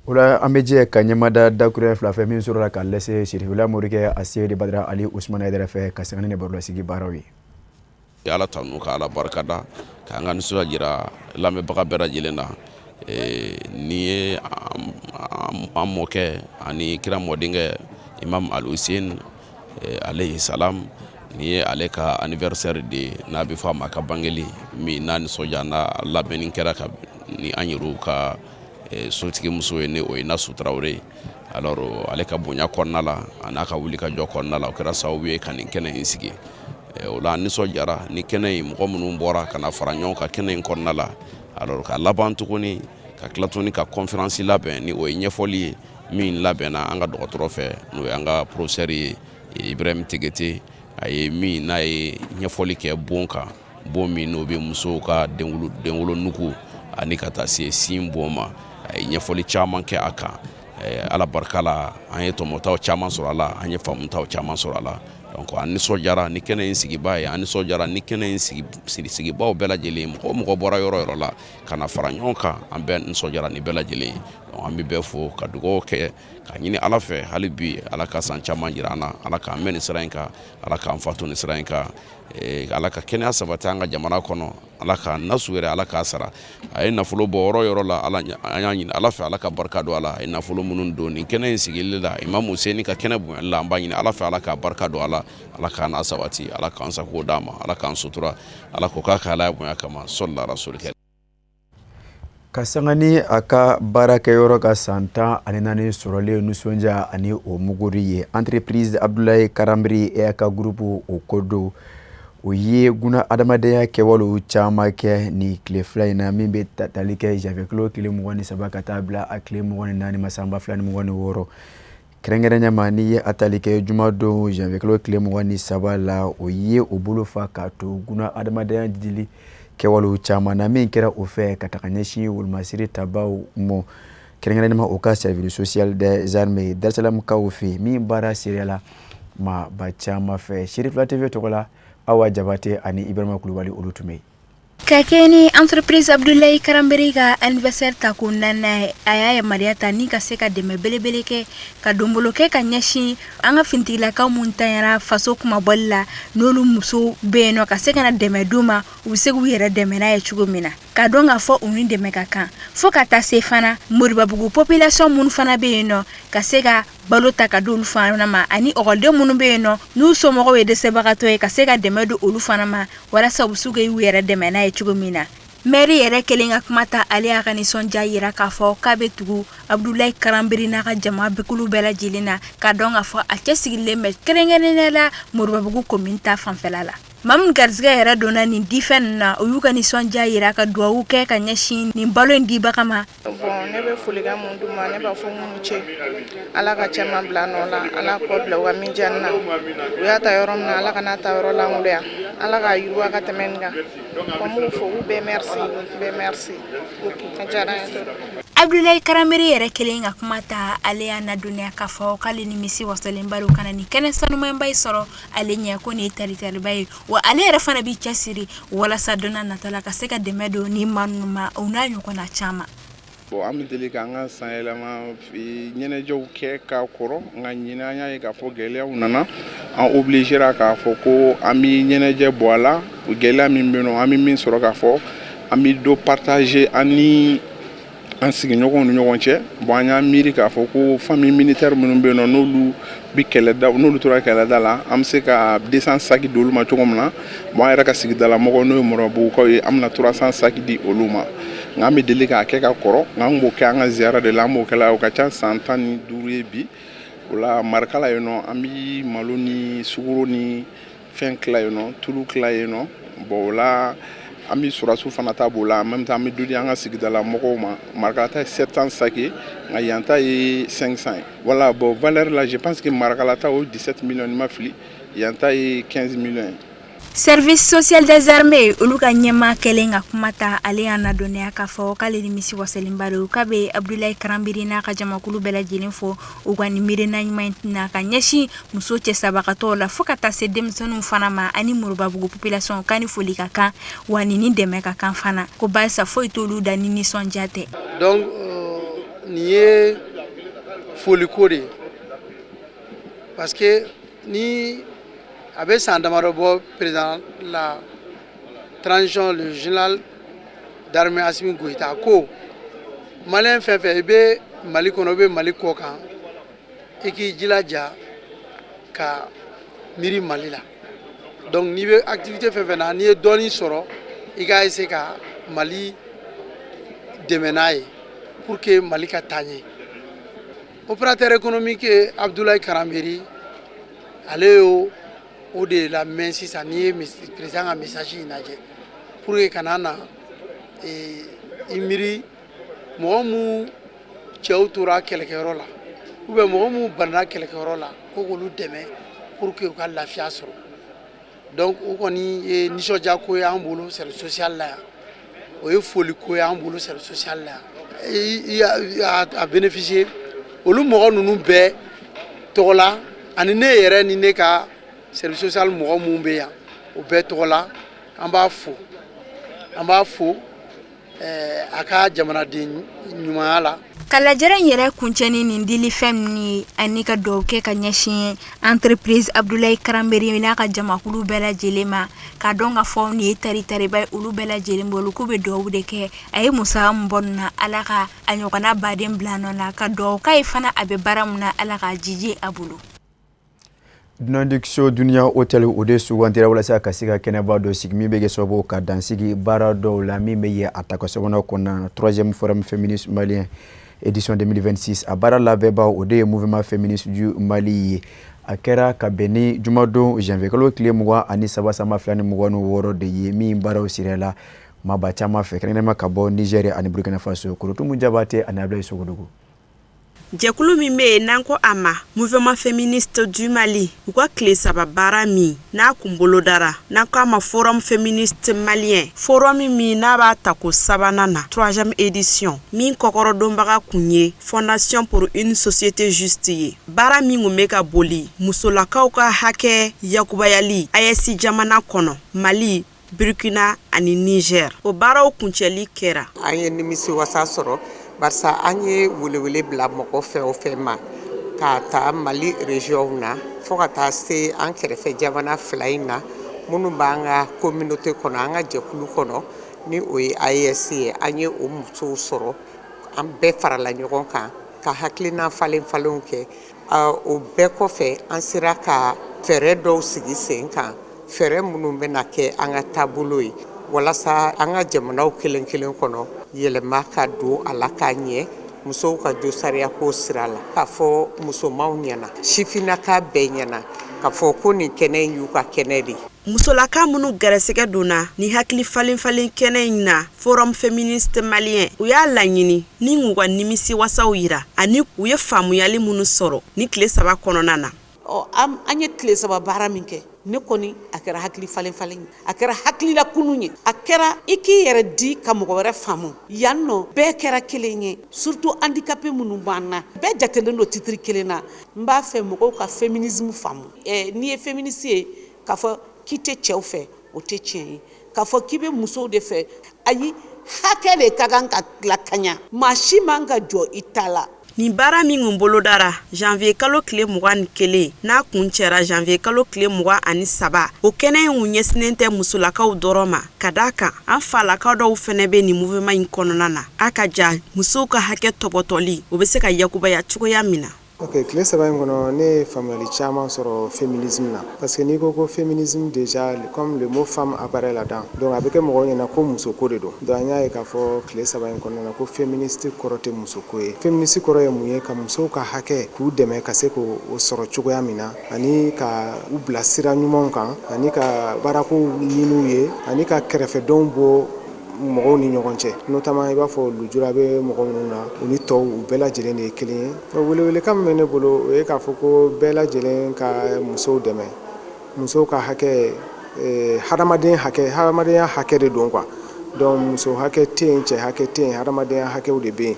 O la, an bɛ jɛ ka ɲɛmada dakuruɲɛ fila fɛ min sɔrɔla ka lase Sirifila morikɛ a seyidi Badara Ali Usumani Hayidara fɛ, ka sanga ni barolasigi baaraw ye. Ala tanu, ka Ala barikada, k'an ka nisɔndiya jira lamɛnbaga bɛɛ lajɛlen na. Ni ye an mɔkɛ ani kira mɔdenkɛ Imam Al Hussein alayhi salam, ni ye ale ka anniversaire de ye, n'a bɛ fɔ a ma ka bangeli min n'a nisɔndiya n'a labɛnni kɛra ka ni an yɛrɛw ka sotigi muso ye, ni o ye Nasu Tarawele ye. Alors ale ka bonya kɔnɔna la, a n'a ka wuli ka jɔ kɔnɔna la, o kɛra sababu ye ka nin kɛnɛ in sigi. O la, nisɔndiyara ni kɛnɛ in, mɔgɔ minnu bɔra ka na fara ɲɔgɔn kan kɛnɛ in kɔnɔna la. Alors ka laban tuguni, ka tila tuguni ka conférence labɛn, ni o ye ɲɛfɔli ye min labɛnna an ka dɔgɔtɔrɔ fɛ, n'o ye an ka professeur ye, Ibrahim Tegete. A ye min n'a ye ɲɛfɔli kɛ bon kan, bon min n'o bɛ musow ka denwolonugu ani ka taa se sin bon ma. A ye ɲɛfɔli caman kɛ a kan. Ala barika la, an ye tɔmɔtaw caman sɔrɔ a la, an ye faamutaw caman sɔrɔ a la. Donc an nisɔndiyara ni kɛnɛ in sigibaa ye, an nisɔndiyara ni kɛnɛ in sigibaaw bɛɛ lajɛlen. Mɔgɔ mɔgɔ bɔra yɔrɔ yɔrɔ la ka na fara ɲɔgɔn kan, an bɛɛ nisɔndiyara ni bɛɛ lajɛlen ye. Donc an bɛ bɛɛ fo, ka dugawu kɛ, ka ɲini Ala fɛ hali bi, Ala ka san caman jira an na, Ala k'an mɛn nin sira in kan, Ala k'an fatu nin sira in kan, Ala ka kɛnɛya sabati an ka jamana kɔnɔ, Ala ka Nasu yɛrɛ, Ala k'a sara. A ye nafolo bɔ yɔrɔ yɔrɔ la, Ala, an y'a ɲini Ala fɛ, Ala ka barika don a la. A ye nafolo minnu don nin kɛnɛ in sigili la, Imam Hussein ka kɛnɛ bonyali la, an b'a ɲini Ala fɛ, Ala k'a barika don a la, Ala k'a n'a sabati, Ala k'an sago d'a ma, Ala k'an sutura, Ala ko k'a k'Ala bonya kama sɔli rasul. Ka sanga ni a ka baarakɛyɔrɔ ka san 14 sɔrɔlen nisɔndiya ani o muguri ye, entreprise Abdoulaye Karambiri e ka groupe, o ko don o ye guna adamadenya kɛwalew caman kɛ ni tile 2 in na, min bɛ tali kɛ janvier kalo tile 23 ka taa bila a tile 24 ma san 2026. Kɛrɛnkɛrɛnya ma, n'i ye a tali kɛ jumadon janvier kalo tile 23 la, o ye o bolo fa k'a to guna adamadenya dili kɛwalew caman na min kɛra o fɛ ka taga ɲɛsin wolomasiri tabaw ma, kɛrɛnkɛrɛnnenya ma o ka service social des armées Darusalamkaw fɛ, min baara seereyala maaba caman fɛ. Serifila TV tɔgɔ la, Awa Jabate ani Ibrahima Kulubali, olu tun bɛ yen. Ka kɛ ni entreprise Abdoulaye Karanberi ka anniversaire ta ko naaninan ye, a y'a yamaruya ta ni ka se ka dɛmɛ belebele kɛ ka donbolo kɛ ka ɲɛsin an ka finitigilakaw minnu tanyara faso kumabɔli la, n'olu musow bɛ yen nɔ, ka se ka na dɛmɛ d'u ma, u bɛ se k'u yɛrɛ dɛmɛ n'a ye cogo min na, ka dɔn k'a fɔ u ni dɛmɛ ka kan, fo ka taa se fana Moribabugu population minnu fana bɛ yen nɔ, ka se ka balo ta ka di olu fana ma, ani ɔkɔliden minnu bɛ yen nɔ n'u somɔgɔw ye dɛsɛbagatɔ ye, ka se ka dɛmɛ don olu fana ma walasa u bɛ se k'u yɛrɛ dɛmɛ n'a ye cogo min na. Maire yɛrɛ kelen ka kuma ta, ale y'a ka nisɔndiya yira k'a fɔ k'a bɛ tugu Abdoulaye Karanberi n'a ka jama bɛkulu bɛɛ lajɛlen na, ka dɔn k'a fɔ a cɛsirilen bɛ kɛrɛnkɛrɛnnenya la Moribabugu commune ta fanfɛla la. Maa min garisɛgɛ yɛrɛ donna nin difɛn ninnu na, u y'u ka nisɔndiya yira ka dugawu kɛ ka ɲɛsin nin balo in dibaga ma. Bon, ne bɛ folikan mun d'u ma, ne b'a fɔ minnu ce, Ala ka cɛman bila nɔ la, Ala kɔ bila u ka minjani na. U y'a ta yɔrɔ min na, Ala kana ta yɔrɔ lankolon yan, Ala k'a yiriwa ka tɛmɛ nin kan. Bon, n b'u fo, k'u bɛɛ merci, bɛɛ merci, a diyara n ye. Abdoulaye Karanberi yɛrɛ kelen ka kuma ta, ale y'a ladɔnniya k'a fɔ k'ale nimisi wasalenba don ka na nin kɛnɛ sanumanba in sɔrɔ ale ɲɛ, ko nin ye taritariba ye, wa ale yɛrɛ fana b'i cɛsiri walasa don nata la ka se ka dɛmɛ don ni maa ninnu ma, o n'a ɲɔgɔnna caman. Bon, an bɛ deli k'an ka san yɛlɛma ɲɛnajɛw kɛ k'a kɔrɔ, nka ɲinan an y'a ye k'a fɔ gɛlɛyaw nana an obligera k'a fɔ ko an bɛ ɲɛnajɛ bɔ a la. Gɛlɛya min bɛ yen nɔ, an bɛ min sɔrɔ k'a fɔ an bɛ dɔ partager an ni an sigiɲɔgɔnw ni ɲɔgɔn cɛ. Bon, an y'an miiri k'a fɔ ko famille militaire minnu bɛ yen nɔ, n'olu bɛ kɛlɛda, n'olu tora kɛlɛda la, an bɛ se ka 200 sacs di olu ma cogo min na. Bon, an yɛrɛ ka sigidala mɔgɔw, n'o ye Moribabugukaw ye, an bɛna 300 sacs di olu ma. Nka an bɛ deli k'a kɛ ka kɔrɔ, nka an b'o kɛ an ka ziyara de la, an b'o kɛ la, o ka ca san 15 ye bi. O la Marikala yen nɔ, an bɛ malo ni sukaro ni fɛn tila yen nɔ, tulu tila yen nɔ. Bon, o la an bɛ sɔrɔdasiw fana ta b'o la, en même temps an bɛ dɔ di an ka sigidala mɔgɔw ma. Marikala ta ye 700 sacs ye, nka yan ta ye 500 ye. Voilà, bon, valeur la, je pense que Marikala ta o ye 17 millions, ni ma fili, yan ta ye 15 millions ye. Service social des armées, olu ka ɲɛmaa kɛlen ka kuma ta, ale y'a ladɔnniya k'a fɔ k'ale nimisi wasalenba don, k'a bɛ Abdoulaye Karanberi n'a ka jamakulu bɛɛ lajɛlen fo u ka nin miirina ɲuman in na ka ɲɛsin muso cɛ sabagatɔw la, fo ka taa se denmisɛnninw fana ma ani Moribabugu population, k'a ni foli ka kan, wa nin ni dɛmɛ ka kan fana, ko barisa foyi t'olu da ni nisɔndiya tɛ. Donc nin ye foliko de ye, parce que ni a bɛ san damadɔ bɔ, président la transition, le général d'armée Assimi Goïta, ko malien fɛn fɛn i bɛ Mali kɔnɔ, i bɛ Mali kɔ kan, i k'i jilaja ka miiri Mali la. Donc n'i bɛ activité fɛn fɛn na, n'i ye dɔɔnin sɔrɔ, i k'a essayer ka Mali dɛmɛ n'a ye pour que Mali ka taa ɲɛ. Opérateur économique Abdoulaye Karanberi, ale y'o o de lamɛn sisan. N'i ye président ka message in lajɛ, pour que kana na i miiri mɔgɔ mun cɛw tora kɛlɛkɛyɔrɔ la, ou bien mɔgɔ mun banana kɛlɛkɛyɔrɔ la, ko k'olu dɛmɛ pour que u ka lafiya sɔrɔ. Donc o kɔni ye nisɔndiya ko ye an bolo service social la yan, o ye foli ko ye an bolo service social la yan. A bénéficier olu mɔgɔ ninnu bɛɛ tɔgɔ la, ani ne yɛrɛ ni ne ka service social mɔgɔ mun bɛ yan, o bɛɛ tɔgɔ la, an b'a fo, an b'a fo a ka jamanaden ɲumanya la. Ka lajɛrɛ in yɛrɛ kuncɛ ni nin dili fɛn ninnu ye, ani ka dugawu kɛ ka ɲɛsin entreprise Abdoulaye Karanberi n'a ka jamakulu bɛɛ lajɛlen ma, ka dɔn k'a fɔ nin ye taritariba ye olu bɛɛ lajɛlen bolo, k'u bɛ dugawu de kɛ a ye musaka min bɔ nin na, Ala ka a ɲɔgɔnna baden bila nɔ la, ka dugawu k'a ye fana, a bɛ baara min na, Ala k'a jiji a bolo. Dunanduguso Dunia Hôtel, o de sugandira walasa ka se ka kɛnɛba dɔ sigi min bɛ kɛ sababu ka dansigi baara dɔw la min bɛ ye a ta ka sokɔnɔ kɔnɔna na, troisième forum féministe malien édition 2026. A baara labɛnbaw, o de ye Mouvement féministe du Mali ye. A kɛra ka bɛn ni jumadon janvier kalo tile 23 san 2026 de ye, min baaraw sira la maaba caman fɛ, kɛrɛnkɛrɛnnenya ka bɔ Niger ani Burkina Faso. Korotumu Jabate ani Ablaye Sogodogo. Jɛkulu min bɛ yen n'an ko a ma Mouvement féministe du Mali, u ka tile 3 baara min n'a kun bolodara, n'an ko a ma Forum féministe malien, forum min n'a b'a tako sabanan na, troisième édition, min kɔkɔrɔdonbaga kun ye Fondation pour une société juste ye, baara min kun bɛ ka boli musolakaw ka hakɛ yakubayali AES jamana kɔnɔ, Mali, Burkina ani Niger. O baaraw kuncɛli kɛra. An ye nimisi wasa sɔrɔ barisa an ye welewele bila mɔgɔ fɛn o fɛn ma k'a ta Mali région na fo ka taa se an kɛrɛfɛ jamana fila in na minnu b'an ka communauté kɔnɔ, an ka jɛkulu kɔnɔ, ni o ye AES ye. An ye o musow sɔrɔ, an bɛɛ farala ɲɔgɔn kan ka hakilina falen falenw kɛ. O bɛɛ kɔfɛ, an sera ka fɛɛrɛ dɔw sigi sen kan, fɛɛrɛ minnu bɛna kɛ an ka taabolo ye walasa an ka jamanaw kelen kelen kɔnɔ, yɛlɛma ka don a la k'a ɲɛ musow ka jo sariya ko sira la, k'a fɔ musomanw ɲɛna, sifinnaka bɛɛ ɲɛna, k'a fɔ ko nin kɛnɛ in y'u ka kɛnɛ de ye. Musolaka minnu gɛrɛsɛgɛ donna ni hakili falen falen kɛnɛ in na, Forum féministe malien, u y'a laɲini ni k'u ka nimisi wasaw yira ani u ye faamuyali minnu sɔrɔ ni tile 3 kɔnɔna na. Ɔ, an ye tile 3 baara min kɛ, ne kɔni, a kɛra hakili falen falen, a kɛra hakilila kunun ye, a kɛra i k'i yɛrɛ di ka mɔgɔ wɛrɛ faamu. Yan nɔ, bɛɛ kɛra kelen ye, surtout handicapé minnu b'an na, bɛɛ jatelen don titre kelen na. N b'a fɛ mɔgɔw ka féminisme faamu. N'i ye féministe ye, k'a fɔ k'i tɛ cɛw fɛ, o tɛ tiɲɛ ye. K'a fɔ k'i bɛ musow de fɛ, ayi, hakɛ de ka kan ka tila ka ɲa, maa si man ka jɔ i ta la. Nin baara min kun bolodara janvier kalo tile 21, n'a kun cɛra janvier kalo tile 23, o kɛnɛ in kun ɲɛsinnen tɛ musolakaw dɔrɔn ma, ka da kan an falakaw dɔw fɛnɛ bɛ nin mouvement in kɔnɔna na. A ka ja musow ka hakɛ tɔbɔtɔli, o bɛ se ka yakubaya cogoya min na. Ok, tile 3 in kɔnɔ, ne ye faamuyali caman sɔrɔ féminisme na, parce que n'i ko ko féminisme, déjà, comme le mot femme apparaît là-dedans, donc a bɛ kɛ mɔgɔw ɲɛna ko muso ko de don. Donc an y'a ye k'a fɔ tile 3 in kɔnɔna na ko féministe kɔrɔ tɛ muso ko ye. Féministe kɔrɔ ye mun ye? Ka musow ka hakɛ, k'u dɛmɛ ka se k'o sɔrɔ cogoya min na, ani ka u bila sira ɲumanw kan, ani ka baarakow ɲini u ye, ani ka kɛrɛfɛdenw bɔ mɔgɔw ni ɲɔgɔn cɛ, notamment i b'a fɔ lujura bɛ mɔgɔ minnu na, u ni tɔw, u bɛɛ lajɛlen de ye kelen ye. Welewelekan min bɛ ne bolo, o ye k'a fɔ ko bɛɛ lajɛlen ka musow dɛmɛ. Musow ka hakɛ, hadamaden hakɛ, hadamadenya hakɛ de don quoi. Donc muso hakɛ tɛ yen, cɛ hakɛ tɛ yen, hadamadenya hakɛw de bɛ yen.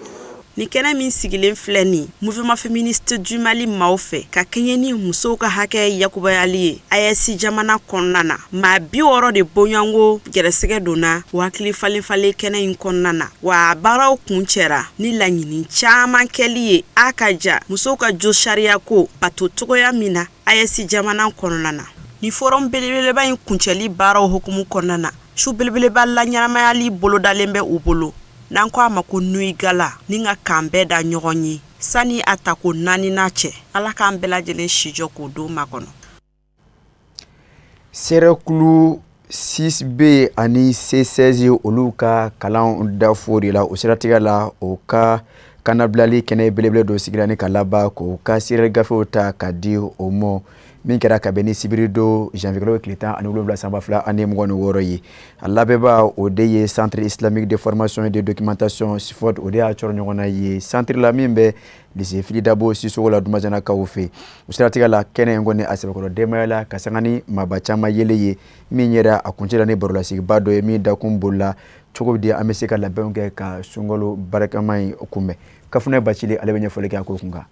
Ni kɛnɛ min sigilen filɛ nin, Mouvement féministe du Mali maaw fɛ ka kɛɲɛ ni musow ka hakɛ yakubayali ye AES jamana kɔnɔna na, maa 60 de bɔɲɔgɔnko gɛrɛsɛgɛ donna o hakili falen falen kɛnɛ in kɔnɔna na. Wa baaraw kun cɛra ni laɲini caman kɛli ye, a ka ja musow ka jo sariya ko bato cogoya min na AES jamana kɔnɔna na. Ni forum belebeleba in kuncɛli baaraw hukumu kɔnɔna na, su belebeleba la ɲɛnamayali bolodalen bɛ u bolo, n'an ko a ma ko nuit gala, ni ka kan bɛɛ da ɲɔgɔn ye sani a ta ko naaninan cɛ. Ala k'an bɛɛ lajɛlen sijɔ k'o don makɔnɔ. Sɛrɛkulu 6B ani C16, olu ka kalan dafo de la, o siratigɛ la, o ka kanabilali kɛnɛ belebele dɔ sigira ni ka laban k'o ka seere gafew ta ka di o ma, min kɛra ka bɛn ni sibiri don, janvier kalo tile 17 san 2026 ye. A labɛnba, o de ye Centre islamique de formation et de documentation CIFOD, o de y'a cɔrɔ ɲɔgɔn na ye centre la min bɛ lycée Fily Dabo Sisoko la, Dumajanakaw fɛ. O siratigɛ la, kɛnɛ in kɔni a sɛbɛkɔrɔ denbaya la ka sanga ni maaba caman yelen ye, min yɛrɛ a kuncɛla ni barolasigiba dɔ ye min dakun bolila cogo di an bɛ se ka labɛnw kɛ ka sunkalo barikama in kunbɛn. Kafunɛ Bacili, ale bɛ ɲɛfɔli kɛ a ko kun kan.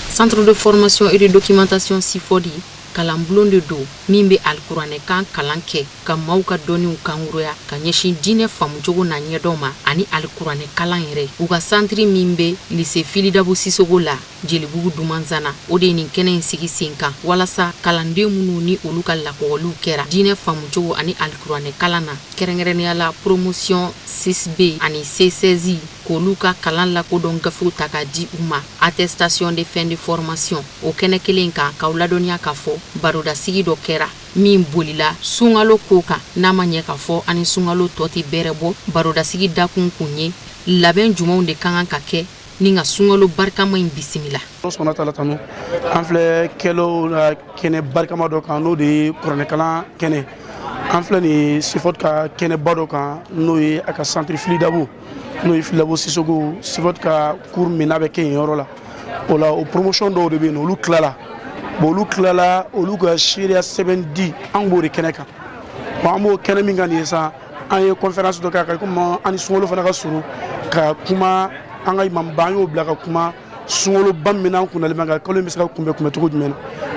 Centre de formation et de documentation CIFOD, kalanbulon de don min bɛ alikuranɛkan kalan kɛ, ka maaw ka dɔnniw kankuruya ka ɲɛsin diinɛ faamucogo n'a ɲɛdɔn ma ani alikuranɛ kalan yɛrɛ. U ka centre min bɛ lycée Fily Dabo Sisoko la, Jelibugu Dumanzana, o de ye nin kɛnɛ in sigi sen kan walasa kalanden minnu ni olu ka lakɔgɔliw kɛra diinɛ faamucogo ani alikuranɛ kalan na, kɛrɛnkɛrɛnnenya la promotion 6B ani C16, k'olu ka kalan lakodɔn gafew ta ka di u ma, attestation de fin de formation. O kɛnɛ kelen kan, k'aw ladɔnniya k'a fɔ barodasigi dɔ kɛra min bolila sunkalo ko kan. N'a ma ɲɛ k'a fɔ ani sunkalo tɔ tɛ bɛrɛ bɔ, barodasigi dakun kun ye labɛn jumɛnw de ka kan ka kɛ ni ka sunkalo barikama in bisimila. Sɔnna ta tanu, an filɛ kɛlɛw la kɛnɛ barikama dɔ kan, n'o de ye kuranɛkalan kɛnɛ. An filɛ nin CIFOD ka kɛnɛba dɔ kan, n'o ye a ka centre Fily Dabo, n'o ye Fily Dabo Sisoko, CIFOD ka cours min n'a bɛ kɛ yen yɔrɔ la. O la, o promotion dɔw de bɛ yen nɔ, olu tilala. Bon, olu tilala, olu ka seereya sɛbɛn di, an b'o de kɛnɛ kan. Bon, an b'o kɛnɛ min kan nin ye sa, an ye conférence dɔ kɛ a kan, komi an ni sunkalo fana ka surun, ka kuma an ka imamba, an y'o bila ka kuma. Sunkaloba min n'an kunnalen bɛ kan, kalo in bɛ se ka kunbɛn kunbɛncogo jumɛn na.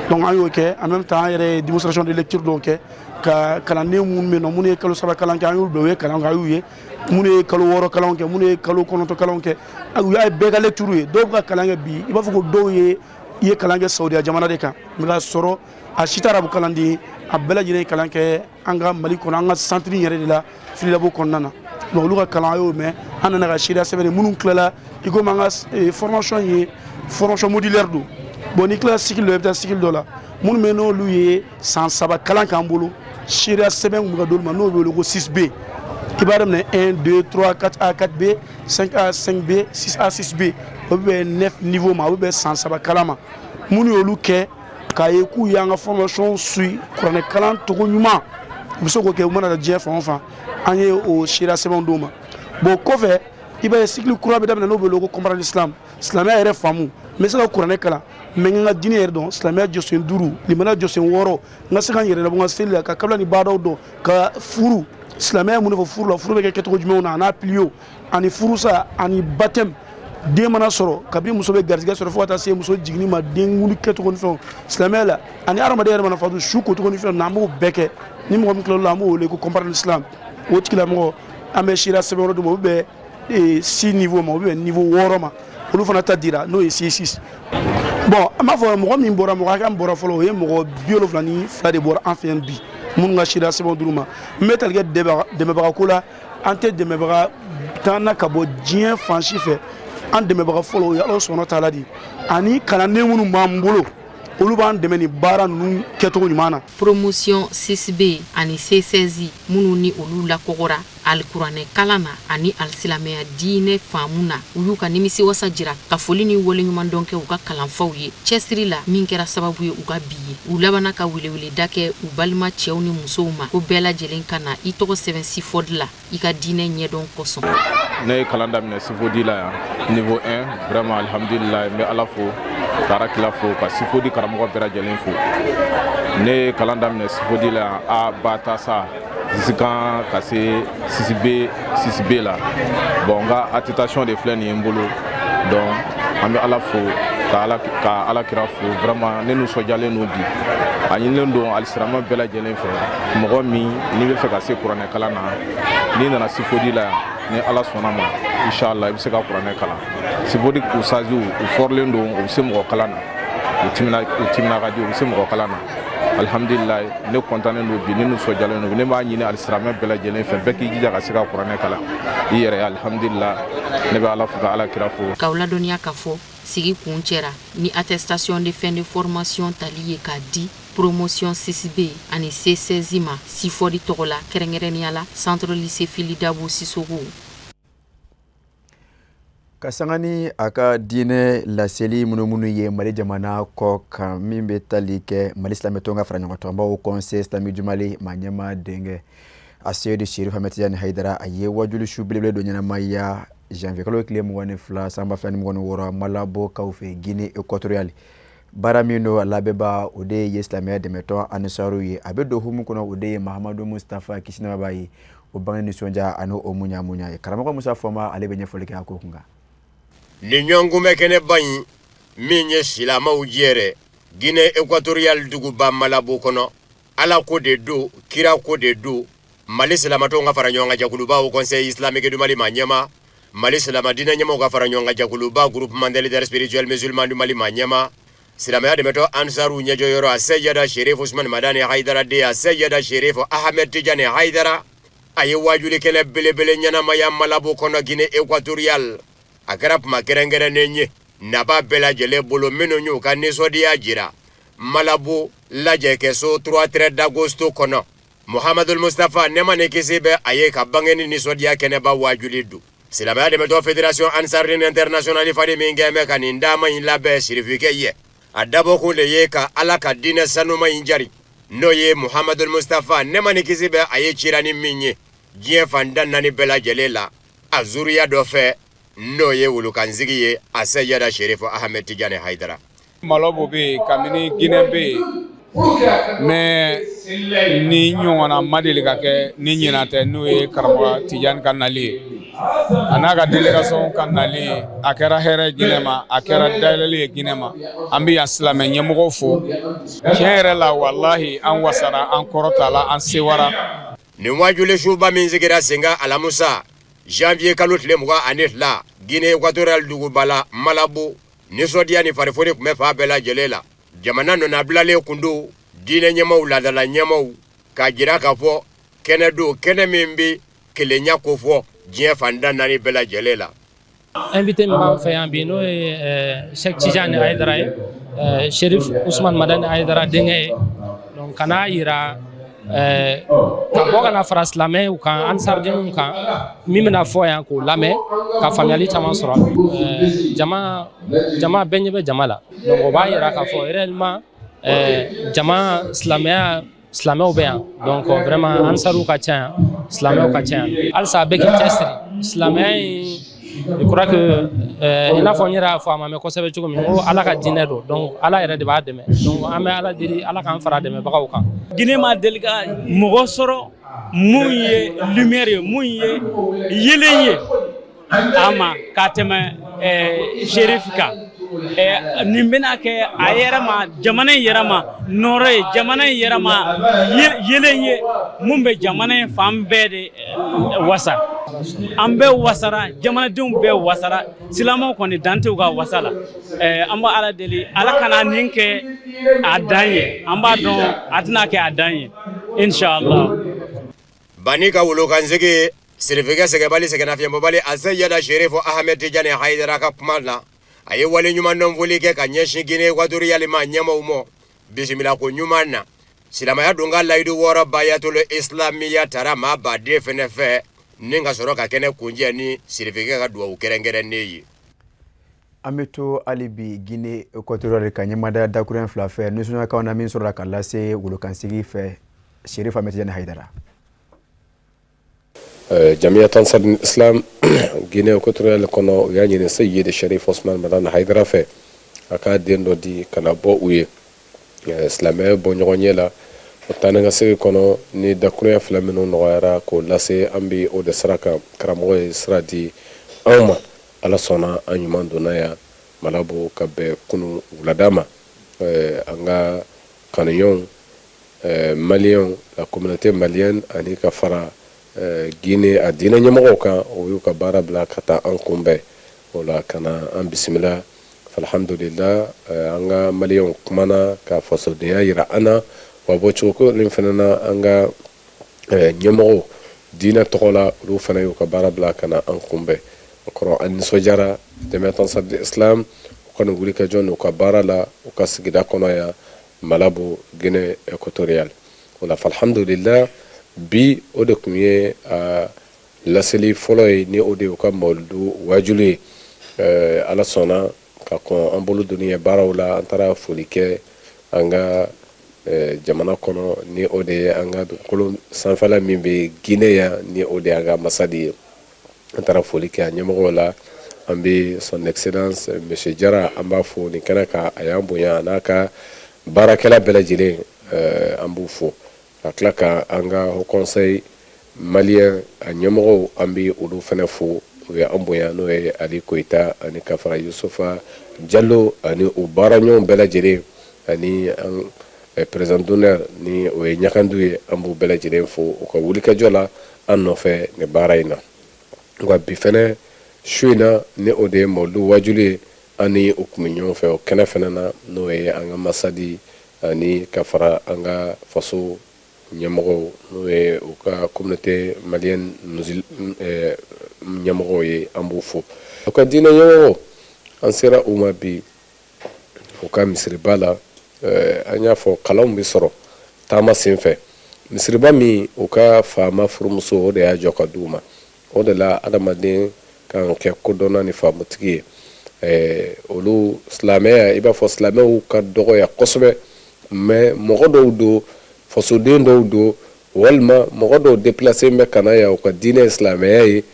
Donc an y'o kɛ. En même temps, an yɛrɛ ye démonstration de lecture dɔw kɛ ka kalanden minnu bɛ yen nɔ, minnu ye kalo 3 kalan kɛ, an y'olu bila u ye kalan kɛ, an y'u ye minnu ye kalo 6 kalan kɛ, minnu ye kalo 9 kalan kɛ, u y'a bɛɛ ka lecture ye. Dɔw bɛ ka kalan kɛ bi, i b'a fɔ ko dɔw ye i ye kalan kɛ Saudiya jamana de kan, mais k'a sɔrɔ a si tɛ arabu kalanden ye. A bɛɛ lajɛlen ye kalan kɛ an ka Mali kɔnɔ, an ka centre yɛrɛ de la, Fily Dabo kɔnɔna na. Donc olu ka kalan, a y'o mɛn, an nana ka seereya sɛbɛn minnu tilala. I komi an ka formation ye formation modulaire don. Bon, n'i tilala cycle dɔ, i bɛ taa cycle dɔ la. Minnu bɛ n'olu ye san 3 kalan k'an bolo, seereya sɛbɛn kun bɛ ka d'olu ma, n'o bɛ wele ko 6B. I b'a daminɛ 1, 2, 3, 4A, 4B, 5A, 5B, 6A, 6B. O bɛ bɛn 9 niveau ma, o bɛ bɛn san 3 kalan ma. Minnu y'olu kɛ k'a ye k'u y'an ka formation suit, kuranɛ kalan togo ɲuman, u bɛ se k'o kɛ u mana taa diɲɛ fan o fan, an ye o seereya sɛbɛnw d'u ma. Bon, kɔfɛ, i b'a ye cycle kura bɛ daminɛ, n'o bɛ wele ko comprendre l'islam, silamɛya yɛrɛ faamu. N bɛ se ka kuranɛ kalan, mais n ka diinɛ yɛrɛ dɔn, silamɛya jɔsen 5, limaniya jɔsen 6, n ka se ka n yɛrɛ labɔ n ka seli la, ka kabila ni baadaw dɔn, ka furu, silamɛya mun de fɔ furu la, furu bɛ kɛ kɛcogo jumɛnw na, a n'a piliers, ani furusa, ani baptême, den mana sɔrɔ, kabini muso bɛ garijɛgɛ sɔrɔ fo ka taa se muso jiginni ma, denkundi kɛcogo ni fɛnw silamɛya la, ani hadamaden yɛrɛ mana fatu, su kocogo ni fɛnw na, an b'o bɛɛ kɛ. Ni mɔgɔ min tilal'o la, an b'o wele ko comprendre l'islam. O tigilamɔgɔ, an bɛ seereya sɛbɛn wɛrɛ d'u ma, o bɛ bɛn 6 niveau ma, o bɛ bɛn niveau 6 ma. Olu fana ta dira, n'o ye C6. Bon, an b'a fɔ mɔgɔ min bɔra, mɔgɔ hakɛ min bɔra fɔlɔ, o ye mɔgɔ 72 de bɔra an fɛ yan bi, minnu ka seereya sɛbɛnw d'u ma. N bɛ tali kɛ dɛmɛbaga ko la, an tɛ dɛmɛbaga t'an na ka bɔ diɲɛ fan si fɛ. An dɛmɛbaga fɔlɔ, o ye Ala sɔnna taala de, ani kalanden minnu b'an bolo, olu b'an dɛmɛ ni baara ninnu kɛcogo ɲuman na. Promotion 6B ani C16 minnu ni olu lakɔgɔra alikuranɛ kalan na ani alisilamɛya diinɛ faamu na, u y'u ka nimisiwasa jira ka foli ni waleɲumandɔn kɛ u ka kalanfaw ye cɛsiri la min kɛra sababu ye u ka bi ye. U labanna ka weleweleda kɛ u balima cɛw ni musow ma ko bɛɛ lajɛlen ka na i tɔgɔ sɛbɛn SIFOD la i ka diinɛ ɲɛdɔn kosɔn. Ne ye kalan daminɛ SIFODI la yan, niveau 1. Vraiment, alhamdulillah, n bɛ Ala fo ka Ala kira fo, ka SIFODI karamɔgɔ bɛɛ lajɛlen fo. Ne ye kalan daminɛ SIFODI la yan, a ba ta sa jusqu'à ka se 6B, 6B la. Bon, n ka attestation de filɛ nin ye n bolo. Donc an bɛ Ala fo ka Ala kira fo. Vraiment, ne nisɔndiyalen don bi. A ɲinilen don alisilamɛ bɛɛ lajɛlen fɛ, mɔgɔ min n'i bɛ fɛ ka se kuranɛ kalan na, n'i nana SIFODI la yan, ni Ala sɔnna ma, inshallah, i bɛ se ka kuranɛ kalan. SIFODI usaziw, u fɔrilen don, u bɛ se mɔgɔ kalan na, u timina ka di, u bɛ se mɔgɔ kalan na. Alhamdulilayi, ne kɔntannen don bi, ne nisɔndiyalen don. Ne b'a ɲini alisilamɛ bɛɛ lajɛlen fɛ, bɛɛ k'i jija ka se ka kuranɛ kalan i yɛrɛ ye. Alhamdulillah, ne bɛ Ala fo ka Ala kira fo. K'aw ladɔnniya k'a fɔ sigi kun cɛra ni attestation de fin de formation tali ye k'a di promotion 6B ani C16 ma SIFODI tɔgɔ la, kɛrɛnkɛrɛnnenya la centre lycée Fily Dabo Sissoko. Ka sanga ni a ka diinɛ laseli minnu ye Mali jamana kɔ kan, min bɛ tali kɛ Mali silamɛtɔn ka fara ɲɔgɔn tɔnbaw, Conseil islamique du Mali maa ɲɛmaa denkɛ Aseyidu Serif Ahmed Tijani Hayidara, a ye wajuli su belebele dɔ ɲɛnamaya janvier kalo tile 22 san 2026 Malabo kaw fɛ, Guinée équatoriale. Baara min don, a labɛnba o de ye silamɛya dɛmɛtɔn Anisaru ye. A bɛ don hukumu kɔnɔ, o de ye Mahamadu Mustafa, kisi nɛɛma b'a ye, o bange nisɔndiya ani o munya munya ye. Karamɔgɔ Musa Fɔma, ale bɛ ɲɛfɔli kɛ a ko kun kan. Nin ɲɔgɔnkunbɛ kɛnɛba in min ye silamɛw jɛrɛ Guinée équatoriale duguba Malabo kɔnɔ, Ala ko de don, kira ko de don. Mali silamɛtɔnw ka fara ɲɔgɔn kan jɛkuluba, Conseil islamique du Mali maa ɲɛma, Mali silamɛ diinɛ ɲɛmɔgɔw ka fara ɲɔgɔn kan jɛkuluba, Groupement des leaders spirituels musulmans du Mali maa ɲɛma, silamɛya dɛmɛtɔ Ansaru ɲɛjɔyɔrɔ a Seyida Sherif Usman Madani Hayidara den a Seyida Sherif Ahmed Tijani Hayidara, a ye wajuli kɛnɛ belebele ɲɛnamaya Malabo kɔnɔ, Guinée équatoriale. A kɛra kuma kɛrɛnkɛrɛnnen ye naba bɛɛ lajɛlen bolo, minnu y'u ka nisɔndiya jira Malabo lajɛkɛso 3 3 d'agosto kɔnɔ. Muhamadul Mustafa, nɛɛma ni kisi bɛ a ye, ka bange ni nisɔndiya kɛnɛba wajuli don. Silamɛya dɛmɛtɔ Fédération Ansarudine Internationale FADI min kɛ bɛ ka nin taama in labɛn, sirifikɛ ye, a dabɔkun de ye ka Ala ka diinɛ sanuma in jari, n'o ye Muhamadul Mustafa, nɛɛma ni kisi bɛ a ye, cira ni min ye diɲɛ fan tan naani bɛɛ lajɛlen la, a zuriya dɔ fɛ, n'o ye wulukansigi ye a Seyida Sherif Ahmed Tijani Hayidara. Malabo bɛ yen, kabini Guinée bɛ yen, mais ni ɲɔgɔnna ma deli ka kɛ ni ɲinan tɛ, n'o ye karamɔgɔ Tijani ka nali ye. A n'a ka délégation ka nali, a kɛra hɛrɛ ye Guinée ma, a kɛra dayɛlɛli ye Guinée ma. An bɛ yan silamɛ ɲɛmɔgɔw fo. Tiɲɛ yɛrɛ la, walahi, an wasara, an kɔrɔtala, an sewara. Nin wajuli suba min sigira sen kan alamusa janvier kalo tile 22, Guinée équatoriale duguba la Malabo, nisɔndiya ni farifoni tun bɛ fan bɛɛ lajɛlen la. Jamana nɔnabilalen kun don, diinɛ ɲɛmaw, laadala ɲɛmaw k'a jira k'a fɔ kɛnɛ don, kɛnɛ min bɛ kelenya kofɔ diɲɛ fan tan naani bɛɛ lajɛlen la. Invité min b'an fɛ yan bi, n'o ye Cheikh Tidiane Aïdara ye, Chérif Ousmane Madani Aïdara denkɛ ye. Donc ka n'a yira ka bɔ ka na fara silamɛw kan, ansardiniw kan, min bɛna fɔ yan k'o lamɛn ka faamuyali caman sɔrɔ. Jama jama bɛɛ ɲɛ bɛ jama la. Donc o b'a yira k'a fɔ réellement jama silamɛya, silamɛw bɛ yan. Donc vraiment ansaruw ka ca yan, silamɛw ka ca yan. Halisa bɛɛ k'i cɛsiri silamɛya in. Je crois que i n'a fɔ n yɛrɛ y'a fɔ a ma mɛn kosɛbɛ cogo min ko Ala ka diinɛ don. Donc Ala yɛrɛ de b'a dɛmɛ. Donc an bɛ Ala deli, Ala k'an fara dɛmɛbagaw kan. Guinée ma deli ka mɔgɔ sɔrɔ mun ye lumière ye, mun ye yelen ye a ma ka tɛmɛ Chérif kan. Nin bɛna kɛ a yɛrɛ ma, jamana in yɛrɛ ma nɔrɔ ye, jamana in yɛrɛ ma yelen ye, mun bɛ jamana in fan bɛɛ de wasa. An bɛɛ wasara, jamanadenw bɛɛ wasara, silamɛw kɔni dan tɛ u ka wasa la. An bɛ Ala deli, Ala kana nin kɛ a dan ye. An b'a dɔn a tɛna kɛ a dan ye, inshallah. Bani ka wolokansigi sirifikɛ sɛgɛbali sɛgɛnnafiɲɛbɔbali a Seyida Chérif Ahmed Tidiane Haidara ka kuma la, a ye wale ɲuman dɔn foli kɛ ka ɲɛsin Guinée équatoriale ma ɲɛmaw ma bisimila ko ɲuman na. Silamɛya don ka layidu wɔɔrɔ bayatul islamiya tara maa baden fɛnɛ fɛ ni ka sɔrɔ ka kɛnɛ kunjɛ ni sirifikɛ ka dugawu kɛrɛnkɛrɛnnen ye. An bɛ to hali bi Guinée équatoriale ka ɲɛmadaya dakuruɲɛ fila fɛ, nisɔndiyakaw na min sɔrɔla ka lase wolokansigi fɛ Chérif Ahmed Tidiane Haidara. Jamiyat Ansar Islam Guinée équatoriale kɔnɔ, u y'a ɲini Seyidi Sharif Osman Madani Haidara fɛ, a k'a den dɔ di ka na bɔ u ye silamɛya bɔ ɲɔgɔn ɲɛ la. O taa ni ka segin kɔnɔ ni dakurunya fila minnu nɔgɔyara k'o lase an bi, o de sira kan karamɔgɔ ye sira di anw ma. Ala sɔnna, an ɲuman donna yan Malabo ka bɛn kunu wulada ma. An ka kanuɲɔgɔnw maliyɛnw, la communauté malienne, ani ka fara Guinée a diinɛ ɲɛmɔgɔw kan, o y'u ka baara bila ka taa an kunbɛn o la ka na an bisimila. Alhamdulillah, an ka maliyɛnw kumana ka fasodenya yira an na wa. Bɔ cogo nin fana na, an ka ɲɛmɔgɔw diinɛ tɔgɔ la, olu fana y'u ka baara bila ka na an kunbɛn. O kɔrɔ, an nisɔndiyara. Jamiat Ansar Islam u ka nin wuli ka jɔ n'u ka baara la u ka sigida kɔnɔ yan Malabo, Guinée équatoriale o la. Alhamdulillah, bi o de tun ye a laseli fɔlɔ ye, ni o de y'u ka mawuludu wajulu ye. Ala sɔnna ka kɔn an bolo donni ye baaraw la. An taara foli kɛ an ka jamana kɔnɔ, ni o de ye an ka dugukolo sanfɛla min bɛ Guinée yan, ni o de y'an ka ambassade ye. An taara foli kɛ a ɲɛmɔgɔw la. An bɛ Son Excellence Monsieur Jara, an b'a fo nin kɛnɛ kan. A y'an bonya, a n'a ka baarakɛla bɛɛ lajɛlen, an b'u fo. Ka tila ka an ka Haut Conseil malien a ɲɛmɔgɔw, an bɛ olu fana fo, u ye an bonya, n'o ye Ali Koyita ani ka fara Yusufa Jalo ani u baaraɲɔgɔnw bɛɛ lajɛlen, ani an président d'honneur ni o ye Ɲakandu ye. An b'u bɛɛ lajɛlen fo u ka wulikajɔ la an nɔfɛ nin baara in na. Nka bi fɛnɛ su in na, ni o de ye mawuludu wajulu ye, an ni u tun bɛ ɲɔgɔn fɛ o kɛnɛ fɛnɛ na, n'o ye an ka ambassade ani ka fara an ka faso ɲɛmɔgɔw, n'o ye u ka communauté malienne ɲɛmɔgɔw ye. An b'u fo. U ka diinɛ ɲɛmɔgɔw, an sera u ma bi u ka misiriba la. An y'a fɔ kalanw bɛ sɔrɔ taama sen fɛ. Misiriba min u ka faama furumuso, o de y'a jɔ ka d'u ma. O de la adamaden kan kɛ kodɔnna ni faamutigi ye. Olu silamɛya, i b'a fɔ silamɛw ka dɔgɔya kosɛbɛ, mais mɔgɔ dɔw don, fasoden dɔw don, walima mɔgɔ dɔw déplacé bɛ ka na yan, u ka diinɛ ye silamɛya ye.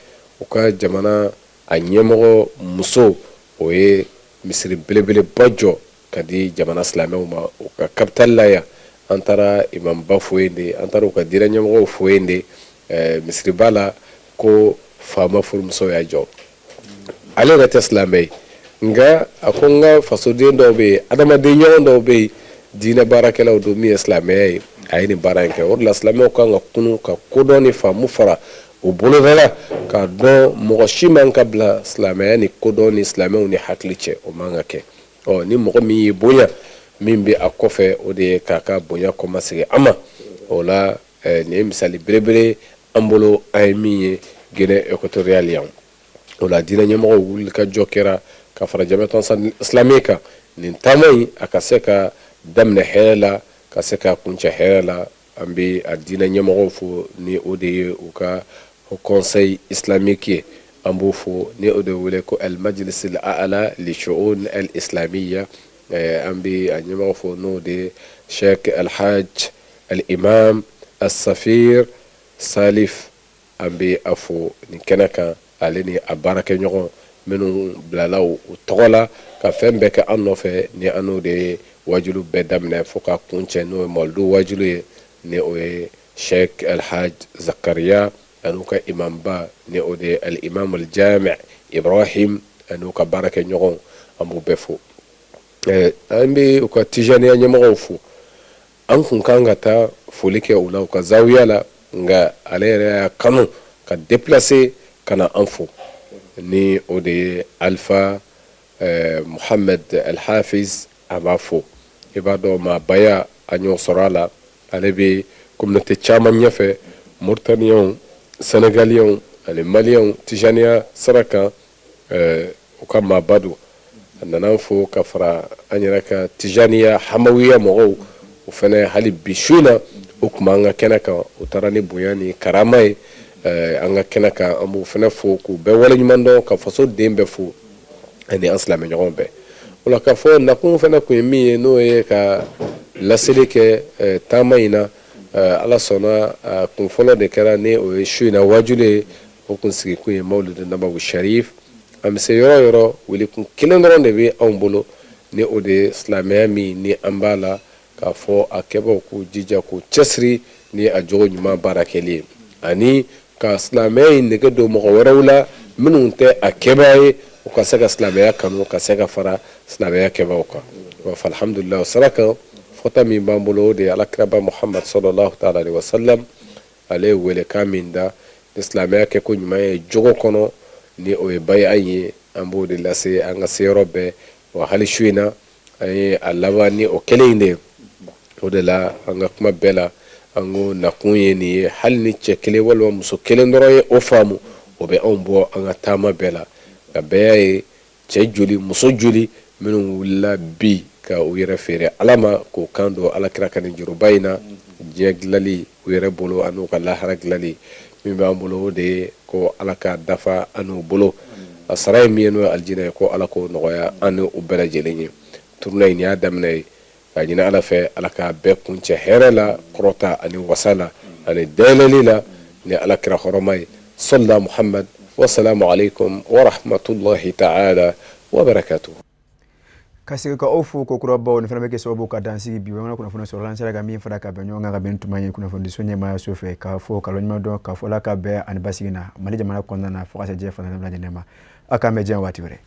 U ka jamana a ɲɛmɔgɔ muso, o ye misiri belebeleba jɔ ka di jamana silamɛw ma u ka capitale la yan. An taara imamba fo yen de, an taara u ka diinɛ ɲɛmɔgɔw fo yen de misiriba la ko. Faama furumuso y'a jɔ. Ale yɛrɛ tɛ silamɛ ye, nka a ko n ka fasoden dɔw bɛ yen, adamaden ɲɔgɔn dɔw bɛ yen, diinɛ baarakɛlaw don min ye silamɛya ye, a ye nin baara in kɛ. O de la silamɛw kan ka kunu ka kodɔn ni faamu fara u boloda la, k'a dɔn mɔgɔ si man ka bila silamɛya ni kodɔn ni silamɛw ni hakili cɛ, o man ka kɛ. Ɔ ni mɔgɔ min y'i bonya, min bɛ a kɔfɛ, o de ye k'a ka bonya kɔmasegin a ma. O la nin ye misali belebele an bolo, an ye min ye Guinée équatoriale yan. O la diinɛ ɲɛmɔgɔw wuli ka jɔ kɛra ka fara Jamiatu Ansar Islami kan, nin taama in a ka se ka daminɛ hɛrɛ la, ka se ka kuncɛ hɛrɛ la. An bɛ a diinɛ ɲɛmɔgɔw fo, ni o de ye u ka conseil islamique ye, an b'o fo, ni o de wele ko al majlis al a'la li shu'un al islamiyya. An bɛ a ɲɛmɔgɔ fo, n'o de ye Sheikh Al Hajj Al Imam Al Safir Salif. An bɛ a fo nin kɛnɛ kan, ale ni a baarakɛɲɔgɔn minnu bilala u tɔgɔ la ka fɛn bɛɛ kɛ an nɔfɛ, ni an n'o de ye wajulu bɛɛ daminɛ fo ka kuncɛ, n'o ye mawuludu wajulu ye, ni o ye Sheikh Al Hajj Zakariya an'u ka imamba, ni o de ye Al Imam Al Jami Ibrahim, an'u ka baarakɛɲɔgɔnw, an b'u bɛɛ fo. An bɛ u ka tijaniya ɲɛmɔgɔw fo. An kun kan ka taa foli kɛ u la u ka zawiya la, nka ale yɛrɛ y'a kanu ka déplacer ka na an fo, ni o de ye Alpha Muhammad Al Hafiz. A b'a fo, i b'a dɔn maabaya an y'o sɔrɔ a la. Ale bɛ communauté caman ɲɛfɛ, Mauritaniens, Sénégaliens ani Maliens, tijaniya sira kan u ka maaba don. A nana an fo ka fara an yɛrɛ ka tijaniya hamawiya mɔgɔw. O fana, hali bi su in na, o tun b'an ka kɛnɛ kan. U taara ni bonya ni karama ye an ka kɛnɛ kan. An b'u fana fo k'u bɛɛ waleɲuman dɔn, ka faso den bɛɛ fo ani an silamɛɲɔgɔn bɛɛ. O la k'a fɔ nakun fana kun ye min ye, n'o ye ka laseli kɛ taama in na, Ala sɔnna, kun fɔlɔ de kɛra, ni o ye su in na wajulu ye. O kun sigikun ye Mawuludu Nabawi Sharif. An bɛ se yɔrɔ o yɔrɔ, weelekun kelen dɔrɔn de bɛ anw bolo, ni o de ye silamɛya min ni an b'a la, k'a fɔ a kɛbaaw k'u jija k'u cɛsiri ni a jogo ɲuman baara kɛli ye, ani ka silamɛya in nege don mɔgɔ wɛrɛw la minnu tɛ a kɛbaa ye, u ka se ka silamɛya kanu, ka se ka fara silamɛya kɛbaaw kan. Wa alhamdulillah, o sira kan, fɔta min b'an bolo, o de ye alakiraba Muhammad sallallahu ta'ala alaihi wa sallam, ale ye welekan min da ni silamɛya kɛko ɲuman ye jogo kɔnɔ, ni o ye baya ye. An b'o de lase an ka seyɔrɔ bɛɛ. Wa hali su in na, an ye a laban ni o kelen in de ye. O de la an ka kuma bɛɛ la, an ko nakun ye nin ye. Hali ni cɛ kelen walima muso kelen dɔrɔn ye o faamu, o bɛ anw bɔ an ka taama bɛɛ la. Nka bɛɛ y'a ye, cɛ joli, muso joli minnu wulila bi ka u yɛrɛ feere Ala ma, k'o kan don Ala kira ka nin juruba in na, diɲɛ dilanli u yɛrɛ bolo an'u ka lahara dilanli min b'an bolo, o de ye ko Ala ka dafa an n'u bolo. A sara ye min ye, n'o ye alijinɛ ye, ko Ala k'o nɔgɔya an n'u bɛɛ lajɛlen ye. Tournée in, nin y'a daminɛ ye, k'a ɲini Ala fɛ, Ala k'a bɛɛ kuncɛ hɛrɛ la, kɔrɔta ani wasa la ani dayɛlɛli la ni Ala kira hɔrɔma ye, sɔlila Muhamad. Wasalamu aleykum warahmatulahi taala wabarakatuh. Ka segin ka aw fo ko kurabaw, nin fana bɛ kɛ sababu ka dan sigi bi bamanan kunnafoni sɔrɔ. An sera ka min fara ka bɛn ɲɔgɔn kan ka bɛn tuma ye kunnafonidiso ɲɛmaayaso fɛ, k'a fɔ ka ɲuman dɔn, k'a fɔ Ala ka bɛn ani basigi na Mali jamana kɔnɔna na, fo ka se diɲɛ fan bɛɛ lajɛlen ma. Aw k'an bɛn diɲɛ waati wɛrɛ.